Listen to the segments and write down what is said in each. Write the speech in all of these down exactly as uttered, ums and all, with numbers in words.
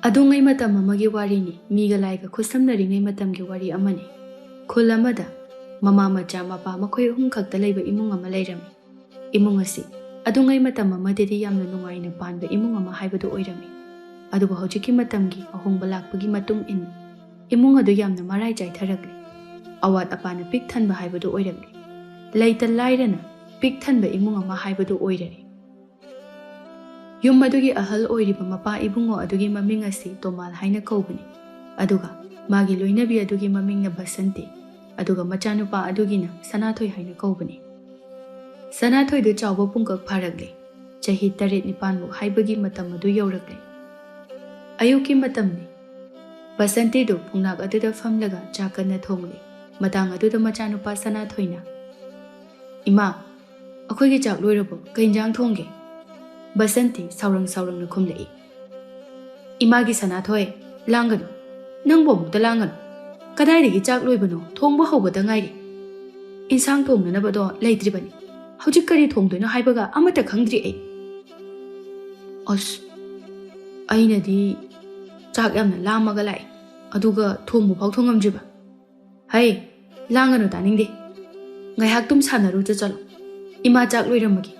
ꯑꯗꯨꯉꯩ ꯃꯇꯝ ꯑꯃꯒꯤ ꯋꯥꯔꯤꯅꯤ, ꯃꯤꯒ ꯂꯥꯏꯒ ꯈꯨꯠꯁꯝꯅꯔꯤꯉꯩ ꯃꯇꯝꯒꯤ ꯋꯥꯔꯤ ꯑꯃꯅꯤ꯫ ꯈꯨꯜ ꯑꯃꯗ ꯃꯃꯥ, ꯃꯆꯥ, ꯃꯄꯥ ꯃꯈꯣꯏ ꯑꯍꯨꯝ ꯈꯛꯇ ꯂꯩꯕ ꯏꯃꯨꯡ ꯑꯃ ꯂꯩꯔꯝꯃꯤ꯫ ꯏꯃꯨꯡ ꯑꯁꯤ ꯑꯗꯨꯉꯩ ꯃꯇꯝ ꯑꯃꯗꯗꯤ ꯌꯥꯝꯅ ꯅꯨꯡꯉꯥꯏꯅ ꯄꯥꯟꯕ ꯏꯃꯨꯡ ꯑꯃ ꯍꯥꯏꯕꯗꯨ ꯑꯣꯏꯔꯝꯃꯤ꯫ ꯑꯗꯨꯕꯨ ꯍꯧꯖꯤꯛꯀꯤ ꯃꯇꯝꯒꯤ ꯑꯍꯣꯡꯕ ꯂꯥꯛꯄꯒꯤ ꯃꯇꯨꯡ ꯏꯟꯅ ꯏꯃꯨꯡ ꯑꯗꯨ ꯌꯥꯝꯅ ꯃꯔꯥꯏ ꯆꯥꯏꯊꯔꯛꯂꯦ꯫ ꯑꯋꯥꯠ ꯑꯄꯥꯅ ꯄꯤꯛ ꯊꯟꯕ ꯍꯥꯏꯕꯗꯨ ꯑꯣꯏꯔꯛꯂꯦ꯫ ꯂꯩꯇ ꯂꯥꯏꯔꯅ ꯄꯤꯛ ꯊꯟꯕ ꯏꯃꯨꯡ ꯑꯃ ꯍꯥꯏꯕꯗꯨ ꯑꯣꯏꯔꯦ꯫ ꯌꯨꯝ ꯑꯗꯨꯒꯤ ꯑꯍꯜ ꯑꯣꯏꯔꯤꯕ ꯃꯄꯥ ꯏꯕꯨꯡꯉꯣ ꯑꯗꯨꯒꯤ ꯃꯃꯤꯡ ꯑꯁꯤ ꯇꯣꯃꯥꯜ ꯍꯥꯏꯅ ꯀꯧꯕꯅꯤ꯫ ꯑꯗꯨꯒ ꯃꯥꯒꯤ ꯂꯣꯏꯅꯕꯤ ꯑꯗꯨꯒꯤ ꯃꯃꯤꯡꯅ ꯕꯁꯟꯇꯤ꯫ ꯑꯗꯨꯒ ꯃꯆꯥꯅꯨꯄꯥ ꯑꯗꯨꯒꯤꯅ ꯁꯅꯥꯊꯣꯏ ꯍꯥꯏꯅ ꯀꯧꯕꯅꯤ꯫ ꯁꯅꯥꯊꯣꯏꯗꯨ ꯆꯥꯎꯕ ꯄꯨꯡꯀꯛ ꯐꯥꯔꯛꯂꯦ꯫ ꯆꯍꯤ ꯇꯔꯦꯠ ꯅꯤꯄꯥꯟꯃꯨꯛ ꯍꯥꯏꯕꯒꯤ ꯃꯇꯝ ꯑꯗꯨ ꯌꯧꯔꯛꯂꯦ꯫ ꯑꯌꯨꯛꯀꯤ ꯃꯇꯝꯅꯤ꯫ ꯕꯁꯟꯇꯤꯗꯨ ꯐꯨꯡꯅꯥꯛ ꯑꯗꯨꯗ ꯐꯝꯂꯒ ꯆꯥ ꯀꯟꯅ ꯊꯣꯡꯂꯤ꯫ ꯃꯇꯥꯡ ꯑꯗꯨꯗ ꯃꯆꯥꯅꯨꯄꯥ ꯁꯅꯥꯊꯣꯏꯅ, "ꯏꯃꯥ, ꯑꯩꯈꯣꯏꯒꯤ ꯆꯥꯛ ꯂꯣꯏꯔꯕꯣ? ꯀꯩ ꯏꯟꯖꯥꯡ ꯊꯣꯡꯒꯦ?" ꯕꯁꯟꯇꯤ ꯁꯥꯎꯔꯪ ꯁꯥꯎꯔꯪꯅ ꯈꯨꯝꯂꯛꯏ, "ꯏꯃꯥꯒꯤ ꯁꯅꯥꯊꯣꯏ, ꯂꯥꯡꯒꯅꯨ꯫ ꯅꯪꯕꯨ ꯑꯃꯨꯛꯇ ꯂꯥꯡꯒꯅꯨ꯫ ꯀꯗꯥꯏꯗꯒꯤ ꯆꯥꯛ ꯂꯣꯏꯕꯅꯣ? ꯊꯣꯡꯕ ꯍꯧꯕꯗ ꯉꯥꯏꯔꯤ꯫ ꯏꯟꯁꯥꯡ ꯊꯣꯡꯅꯅꯕꯗꯣ ꯂꯩꯇ꯭ꯔꯤꯕꯅꯤ꯫ ꯍꯧꯖꯤꯛ ꯀꯔꯤ ꯊꯣꯡꯗꯣꯏꯅꯣ ꯍꯥꯏꯕꯒ ꯑꯃꯠꯇ ꯈꯪꯗ꯭ꯔꯤ ꯑꯩ꯫" "ꯑꯁ, ꯑꯩꯅꯗꯤ ꯆꯥꯛ ꯌꯥꯝꯅ ꯂꯥꯝꯃꯒ ꯂꯥꯛꯏ, ꯑꯗꯨꯒ ꯊꯣꯡꯕ ꯐꯥꯎ ꯊꯣꯡꯉꯝꯗ꯭ꯔꯤꯕ꯫ ꯍꯩ, ꯂꯥꯡꯒꯅꯨ, ꯇꯥꯅꯤꯡꯗꯦ꯫ ꯉꯥꯏꯍꯥꯛꯇꯨꯝ ꯁꯥꯟꯅꯔꯨ ꯆꯠꯂꯣ꯫ ꯏꯃꯥ ꯆꯥꯛ ꯂꯣꯏꯔꯝꯃꯒꯦ꯫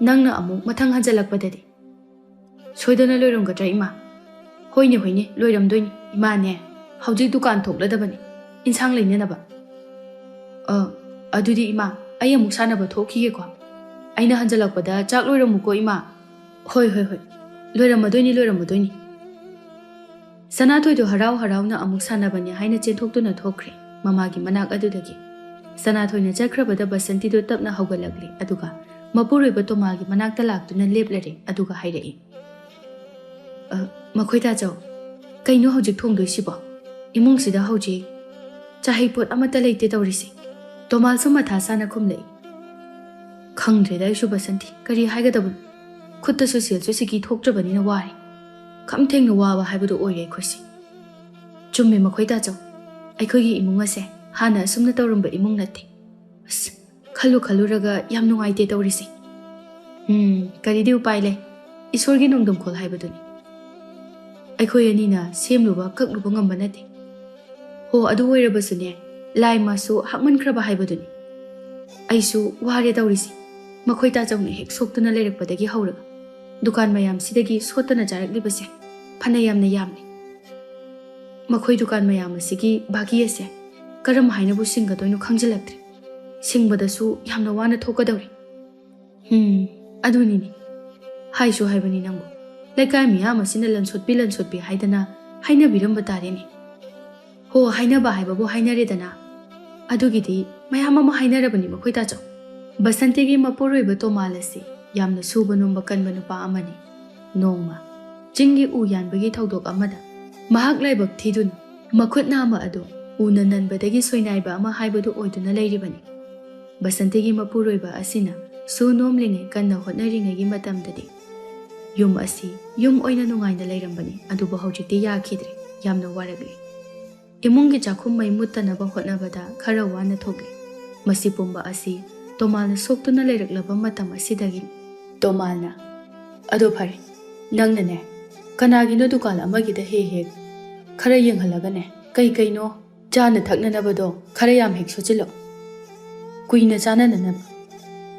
ꯅꯪꯅ ꯑꯃꯨꯛ ꯃꯊꯪ ꯍꯟꯖꯜꯂꯛꯄꯗꯗꯤ꯫" "ꯁꯣꯏꯗꯅ ꯂꯣꯏꯔꯝꯒꯗ꯭ꯔꯥ, ꯏꯃꯥ?" "ꯍꯣꯏꯅꯦ, ꯍꯣꯏꯅꯦ, ꯂꯣꯏꯔꯝꯗꯣꯏꯅꯤ꯫ ꯏꯃꯥꯅꯦ, ꯍꯧꯖꯤꯛ ꯗꯨꯀꯥꯟ ꯊꯣꯛꯂꯗꯕꯅꯤ, ꯏꯟꯁꯥꯡ ꯂꯩꯅꯅꯕ꯫ ꯑ, ꯑꯗꯨꯗꯤ ꯏꯃꯥ, ꯑꯩ ꯑꯃꯨꯛ ꯁꯥꯟꯅꯕ ꯊꯣꯛꯈꯤꯒꯦꯀꯣ꯫ ꯑꯩꯅ ꯍꯟꯖꯜꯂꯛꯄꯗ ꯆꯥꯛ ꯂꯣꯏꯔꯝꯃꯨꯀꯣ, ꯏꯃꯥ꯫" "ꯍꯣꯏ, ꯍꯣꯏ, ꯍꯣꯏ꯫ ꯂꯣꯏꯔꯝꯃꯗꯣꯏꯅꯤ, ꯂꯣꯏꯔꯝꯃꯗꯣꯏꯅꯤ꯫" ꯁꯅꯥꯊꯣꯏꯗꯣ ꯍꯔꯥꯎ ꯍꯔꯥꯎꯅ ꯑꯃꯨꯛ ꯁꯥꯟꯅꯕꯅꯦ ꯍꯥꯏꯅ ꯆꯦꯟꯊꯣꯛꯇꯨꯅ ꯊꯣꯛꯈ꯭ꯔꯦ ꯃꯃꯥꯒꯤ ꯃꯅꯥꯛ ꯑꯗꯨꯗꯒꯤ꯫ ꯁꯅꯥꯊꯣꯏꯅ ꯆꯠꯈ꯭ꯔꯕꯗ ꯕꯁꯟꯇꯤꯗꯣ ꯇꯞꯅ ꯍꯧꯒꯠꯂꯛꯂꯦ, ꯑꯗꯨꯒ ꯃꯄꯨꯔꯣꯏꯕ ꯇꯣꯃꯥꯜꯒꯤ ꯃꯅꯥꯛꯇ ꯂꯥꯛꯇꯨꯅ ꯂꯦꯞꯂꯔꯦ, ꯑꯗꯨꯒ ꯍꯥꯏꯔꯛꯏ, "ꯑ, ꯃꯈꯣꯏ ꯇꯥꯆꯧ, ꯀꯩꯅꯣ ꯍꯧꯖꯤꯛ ꯊꯣꯡꯗꯣꯏꯁꯤꯕꯣ? ꯏꯃꯨꯡꯁꯤꯗ ꯍꯧꯖꯤꯛ ꯆꯥꯍꯩ ꯄꯣꯠ ꯑꯃꯠꯇ ꯂꯩꯇꯦ ꯇꯧꯔꯤꯁꯤ꯫" ꯇꯣꯃꯥꯜꯁꯨ ꯃꯊꯥ ꯁꯥꯅ ꯈꯨꯝꯂꯛꯏ, "ꯈꯪꯗ꯭ꯔꯦꯗ ꯑꯩꯁꯨ ꯕꯁꯟꯇꯤ, ꯀꯔꯤ ꯍꯥꯏꯒꯗꯕꯅꯣ? ꯈꯨꯠꯇꯁꯨ ꯁꯦꯜꯁꯨ ꯁꯤꯀꯤ ꯊꯣꯛꯇ꯭ꯔꯕꯅꯤꯅ ꯋꯥꯔꯦ꯫ ꯈꯝ ꯊꯦꯡꯅ ꯋꯥꯕ ꯍꯥꯏꯕꯗꯨ ꯑꯣꯏꯔꯦ ꯑꯩꯈꯣꯏꯁꯦ꯫" "ꯆꯨꯝꯃꯦ ꯃꯈꯣꯏ ꯇꯥꯆꯧ, ꯑꯩꯈꯣꯏꯒꯤ ꯏꯃꯨꯡ ꯑꯁꯦ ꯍꯥꯟꯅ ꯑꯁꯨꯝꯅ ꯇꯧꯔꯝꯕ ꯏꯃꯨꯡ ꯅꯠꯇꯦ꯫ ꯑꯁ, ꯈꯜꯂꯨ ꯈꯜꯂꯨꯔꯒ ꯌꯥꯝ ꯅꯨꯡꯉꯥꯏꯇꯦ ꯇꯧꯔꯤꯁꯦ꯫ ꯎꯝ, ꯀꯔꯤꯗꯤ ꯎꯄꯥꯏ ꯂꯩ, ꯏꯁꯣꯔꯒꯤ ꯅꯣꯡꯗꯝꯈꯣꯜ ꯍꯥꯏꯕꯗꯨꯅꯤ꯫" ꯑꯩꯈꯣꯏ ꯑꯅꯤꯅ ꯁꯦꯝꯂꯨꯕ ꯀꯛꯂꯨꯕ ꯉꯝꯕ ꯅꯠꯇꯦ꯫ ꯍꯣ, ꯑꯗꯨ ꯑꯣꯏꯔꯕꯁꯨꯅꯦ, ꯂꯥꯏ ꯃꯥꯁꯨ ꯍꯥꯞꯃꯟꯈ꯭ꯔꯕ ꯍꯥꯏꯕꯗꯨꯅꯤ꯫ ꯑꯩꯁꯨ ꯋꯥꯔꯦ ꯇꯧꯔꯤꯁꯤ꯫ ꯃꯈꯣꯏ ꯇꯥꯆꯧꯅ ꯍꯦꯛ ꯁꯣꯛꯇꯨꯅ ꯂꯩꯔꯛꯄꯗꯒꯤ ꯍꯧꯔꯒ ꯗꯨꯀꯥꯟ ꯃꯌꯥꯝꯁꯤꯗꯒꯤ ꯁꯣꯠꯇꯅ ꯆꯥꯔꯛꯂꯤꯕꯁꯦ ꯐꯅ ꯌꯥꯝꯅ ꯌꯥꯝꯂꯦ꯫ ꯃꯈꯣꯏ ꯗꯨꯀꯥꯟ ꯃꯌꯥꯝ ꯑꯁꯤꯒꯤ ꯚꯥꯒꯤ ꯑꯁꯦ ꯀꯔꯝ ꯍꯥꯏꯅꯕꯨ ꯁꯤꯡꯒꯗꯣꯏꯅꯣ ꯈꯪꯖꯤꯜꯂꯛꯇ꯭ꯔꯦ꯫ ꯁꯤꯡꯕꯗꯁꯨ ꯌꯥꯝꯅ ꯋꯥꯅ ꯊꯣꯛꯀꯗꯧꯔꯤ꯫ ꯍꯨꯝ, ꯑꯗꯨꯅꯤꯅꯦ꯫ ꯍꯥꯏꯁꯨ ꯍꯥꯏꯕꯅꯤ ꯅꯪꯕꯨ꯫ ꯂꯩꯀꯥꯏ ꯃꯤꯌꯥꯝ ꯑꯁꯤꯅ ꯂꯟꯁꯣꯠꯄꯤ ꯂꯟꯁꯣꯠꯄꯤ ꯍꯥꯏꯗꯅ ꯍꯥꯏꯅꯕꯤꯔꯝꯕ ꯇꯥꯔꯦꯅꯦ꯫ ꯍꯣ, ꯍꯥꯏꯅꯕ ꯍꯥꯏꯕꯕꯨ ꯍꯥꯏꯅꯔꯦꯗꯅ꯫ ꯑꯗꯨꯒꯤꯗꯤ ꯃꯌꯥꯝ ꯑꯃ ꯍꯥꯏꯅꯔꯕꯅꯤ ꯃꯈꯣꯏ ꯇꯥꯆꯧ꯫ ꯕꯁꯟꯇꯤꯒꯤ ꯃꯄꯨꯔꯣꯏꯕ ꯇꯣꯃꯥꯜ ꯑꯁꯤ ꯌꯥꯝꯅ ꯁꯨꯕ ꯅꯣꯝꯕ ꯀꯟꯕ ꯅꯨꯄꯥ ꯑꯃꯅꯤ꯫ ꯅꯣꯡꯃ ꯆꯤꯡꯒꯤ ꯎ ꯌꯥꯟꯕꯒꯤ ꯊꯧꯗꯣꯛ ꯑꯃꯗ ꯃꯍꯥꯛ ꯂꯥꯏꯕꯛ ꯊꯤꯗꯨꯅ ꯃꯈꯨꯠ ꯅꯥꯝꯃ ꯑꯗꯨ ꯎꯅ ꯅꯟꯕꯗꯒꯤ ꯁꯣꯏꯅꯥꯏꯕ ꯑꯃ ꯍꯥꯏꯕꯗꯨ ꯑꯣꯏꯗꯨꯅ ꯂꯩꯔꯤꯕꯅꯤ꯫ ꯕꯁꯟꯇꯤꯒꯤ ꯃꯄꯨꯔꯣꯏꯕ ꯑꯁꯤꯅ ꯁꯨ ꯅꯣꯝꯂꯤꯉꯩ ꯀꯟꯅ ꯍꯣꯠꯅꯔꯤꯉꯩꯒꯤ ꯃꯇꯝꯗꯗꯤ ꯌꯨꯝ ꯑꯁꯤ ꯌꯨꯝ ꯑꯣꯏꯅ ꯅꯨꯡꯉꯥꯏꯅ ꯂꯩꯔꯝꯕꯅꯤ, ꯑꯗꯨꯕꯨ ꯍꯧꯖꯤꯛꯇꯤ ꯌꯥꯈꯤꯗ꯭ꯔꯦ, ꯌꯥꯝꯅ ꯋꯥꯔꯛꯂꯤ꯫ ꯏꯃꯨꯡꯒꯤ ꯆꯥꯛꯈꯨꯝ ꯃꯩ ꯃꯨꯠꯇꯅꯕ ꯍꯣꯠꯅꯕꯗ ꯈꯔ ꯋꯥꯅ ꯊꯣꯛꯂꯤ꯫ ꯃꯁꯤ ꯄꯨꯝꯕ ꯑꯁꯤ ꯇꯣꯃꯥꯜꯅ ꯁꯣꯛꯇꯨꯅ ꯂꯩꯔꯛꯂꯕ ꯃꯇꯝ ꯑꯁꯤꯗꯒꯤꯅꯤ꯫ ꯇꯣꯃꯥꯜꯅ, "ꯑꯗꯣ ꯐꯔꯦ, ꯅꯪꯅꯅꯦ, ꯀꯅꯥꯒꯤꯅꯣ ꯗꯨꯀꯥꯟ ꯑꯃꯒꯤꯗ ꯍꯦꯛ ꯍꯦꯛ ꯈꯔ ꯌꯦꯡꯍꯜꯂꯒꯅꯦ, ꯀꯩ ꯀꯩꯅꯣ ꯆꯥꯅ ꯊꯛꯅꯅꯕꯗꯣ ꯈꯔ ꯌꯥꯝ ꯍꯦꯛ ꯁꯣꯠꯆꯤꯜꯂꯣ꯫ ꯀꯨꯏꯅ ꯆꯥꯅꯅꯅꯕ꯫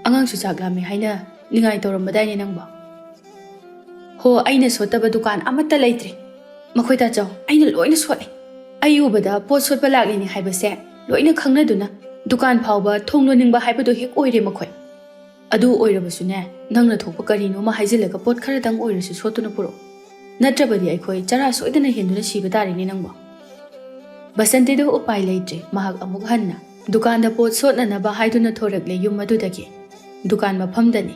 ꯑꯉꯥꯡꯁꯨ ꯆꯥꯛ ꯂꯥꯝꯃꯦ ꯍꯥꯏꯅ ꯅꯤꯡꯉꯥꯏ ꯇꯧꯔꯝꯕꯗꯥꯏꯅꯦ ꯅꯪꯕꯣ?" "ꯍꯣ, ꯑꯩꯅ ꯁꯣꯠꯇꯕ ꯗꯨꯀꯥꯟ ꯑꯃꯠꯇ ꯂꯩꯇ꯭ꯔꯦ꯫ ꯃꯈꯣꯏ ꯇꯥꯆꯧ, ꯑꯩꯅ ꯂꯣꯏꯅ ꯁꯣꯠꯂꯦ꯫ ꯑꯩ ꯎꯕꯗ ꯄꯣꯠ ꯁꯣꯠꯄ ꯂꯥꯛꯂꯤꯅꯦ ꯍꯥꯏꯕꯁꯦ ꯂꯣꯏꯅ ꯈꯪꯅꯗꯨꯅ ꯗꯨꯀꯥꯟ ꯐꯥꯎꯕ ꯊꯣꯡ ꯂꯣꯟꯅꯤꯡꯕ ꯍꯥꯏꯕꯗꯨ ꯍꯦꯛ ꯑꯣꯏꯔꯦ ꯃꯈꯣꯏ꯫ ꯑꯗꯨ ꯑꯣꯏꯔꯕꯁꯨꯅꯦ, ꯅꯪꯅ ꯊꯣꯛꯄ ꯀꯔꯤꯅꯣꯃ ꯍꯥꯏꯖꯤꯜꯂꯒ ꯄꯣꯠ ꯈꯔꯗꯪ ꯑꯣꯏꯔꯁꯨ ꯁꯣꯠꯇꯨꯅ ꯄꯨꯔꯛꯎ꯫ ꯅꯠꯇ꯭ꯔꯕꯗꯤ ꯑꯩꯈꯣꯏ ꯆꯔꯥ ꯁꯣꯏꯗꯅ ꯍꯦꯟꯗꯨꯅ ꯁꯤꯕ ꯇꯥꯔꯦꯅꯦ ꯅꯪꯕꯣ?" ꯕꯁꯟꯇꯤꯗꯨ ꯎꯄꯥꯏ ꯂꯩꯇ꯭ꯔꯦ꯫ ꯃꯍꯥꯛ ꯑꯃꯨꯛ ꯍꯟꯅ ꯗꯨꯀꯥꯟꯗ ꯄꯣꯠ ꯁꯣꯠꯅꯅꯕ ꯍꯥꯏꯗꯨꯅ ꯊꯣꯔꯛꯂꯦ ꯌꯨꯝ ꯑꯗꯨꯗꯒꯤ꯫ ꯗꯨꯀꯥꯟ ꯃꯐꯝꯗꯅꯤ꯫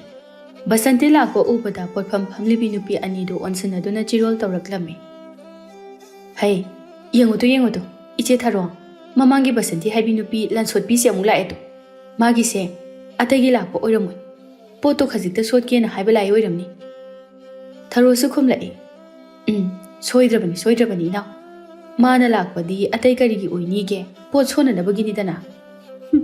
ꯕꯁꯟꯇꯤ ꯂꯥꯛꯄ ꯎꯕꯗ ꯄꯣꯠꯐꯝ ꯐꯝꯂꯤꯕꯤ ꯅꯨꯄꯤ ꯑꯅꯤꯗꯨ ꯑꯣꯟꯁꯤꯟꯅꯗꯨꯅ ꯆꯤꯔꯣꯜ ꯇꯧꯔꯛꯂꯝꯃꯤ꯫ "ꯍꯩ, ꯌꯦꯡꯉꯨꯇꯨ, ꯌꯦꯡꯉꯨꯇꯨ, ꯏꯆꯦ ꯊꯔꯣ, ꯃꯃꯥꯡꯒꯤ ꯕꯁꯟꯇꯤ ꯍꯥꯏꯕꯤ ꯅꯨꯄꯤ ꯂꯟꯁꯣꯠꯄꯤꯁꯦ ꯑꯃꯨꯛ ꯂꯥꯛꯑꯦ ꯇꯨ꯫ ꯃꯥꯒꯤꯁꯦ ꯑꯇꯩꯒꯤ ꯂꯥꯛꯄ ꯑꯣꯏꯔꯝꯃꯣꯏ꯫ ꯄꯣꯠꯇꯣ ꯈꯖꯤꯛꯇ ꯁꯣꯠꯀꯦꯅ ꯍꯥꯏꯕ ꯂꯥꯛꯏ ꯑꯣꯏꯔꯝꯅꯤ꯫" ꯊꯔꯣꯁꯨ ꯈꯨꯝꯂꯛꯏ꯫ "ꯎꯝ, ꯁꯣꯏꯗ꯭ꯔꯕꯅꯤ, ꯁꯣꯏꯗ꯭ꯔꯕꯅꯤ ꯏꯅꯥꯎ꯫ ꯃꯥꯅ ꯂꯥꯛꯄꯗꯤ ꯑꯇꯩ ꯀꯔꯤꯒꯤ ꯑꯣꯏꯅꯤꯒꯦ? ꯄꯣꯠ ꯁꯣꯟꯅꯅꯕꯒꯤꯅꯤꯗꯅ꯫" "ꯍꯨꯝ,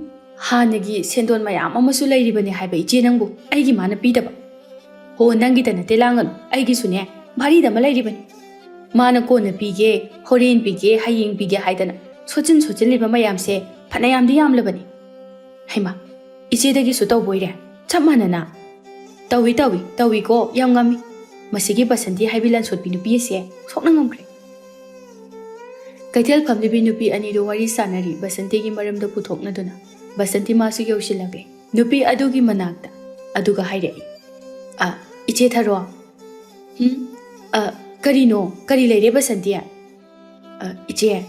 ꯍꯥꯟꯅꯒꯤ ꯁꯦꯟꯗꯣꯟ ꯃꯌꯥꯝ ꯑꯃꯁꯨ ꯂꯩꯔꯤꯕꯅꯤ ꯍꯥꯏꯕ ꯏꯆꯦ ꯅꯪꯕꯨ ꯑꯩꯒꯤ ꯃꯥꯅ ꯄꯤꯗꯕ꯫ ꯍꯣ, ꯅꯪꯒꯤꯗ ꯅꯠꯇꯦ ꯂꯥꯡꯒꯅꯨ, ꯑꯩꯒꯤꯁꯨꯅꯦ ꯚꯥꯔꯤꯗ ꯑꯃ ꯂꯩꯔꯤꯕꯅꯤ꯫ ꯃꯥꯅ ꯀꯣꯟꯅ ꯄꯤꯒꯦ, ꯍꯣꯔꯦꯟ ꯄꯤꯒꯦ, ꯍꯌꯦꯡ ꯄꯤꯒꯦ ꯍꯥꯏꯗꯅ ꯁꯣꯠꯆꯤꯟ ꯁꯣꯠꯆꯤꯜꯂꯤꯕ ꯃꯌꯥꯝꯁꯦ ꯐꯅꯌꯥꯝꯗꯤ ꯌꯥꯝꯂꯕꯅꯤ꯫ ꯍꯩꯃꯥ, ꯏꯆꯦꯗꯒꯤꯁꯨ ꯇꯧꯕꯣꯏꯔꯦ, ꯆꯞ ꯃꯥꯟꯅꯅ꯫ ꯇꯧꯏ, ꯇꯧꯏ, ꯇꯧꯏꯀꯣ, ꯌꯥꯝ ꯉꯝꯃꯤ꯫ ꯃꯁꯤꯒꯤ ꯕꯁꯟꯇꯤ ꯍꯥꯏꯕꯤ ꯂꯟꯁꯣꯠꯄꯤ ꯅꯨꯄꯤ ꯑꯁꯦ ꯁꯣꯛꯅ ꯉꯝꯈ꯭ꯔꯦ꯫ ꯀꯩꯊꯦꯜ ꯐꯝꯂꯤꯕꯤ ꯅꯨꯄꯤ ꯑꯅꯤꯗꯨ ꯋꯥꯔꯤ ꯁꯥꯟꯅꯔꯤ ꯕꯁꯟꯇꯤꯒꯤ ꯃꯔꯝꯗ ꯄꯨꯊꯣꯛꯅꯗꯨꯅ꯫ ꯕꯁꯟꯇꯤ ꯃꯥꯁꯨ ꯌꯧꯁꯤꯜꯂꯛꯂꯦ ꯅꯨꯄꯤ ꯑꯗꯨꯒꯤ ꯃꯅꯥꯛꯇ, ꯑꯗꯨꯒ ꯍꯥꯏꯔꯛꯏ, "ꯑ, ꯏꯆꯦ ꯊꯔꯣ?" "ꯍꯨꯝ? ꯑ, ꯀꯔꯤꯅꯣ? ꯀꯔꯤ ꯂꯩꯔꯦ ꯕꯁꯟꯇꯤ?" "ꯑ, ꯏꯆꯦ,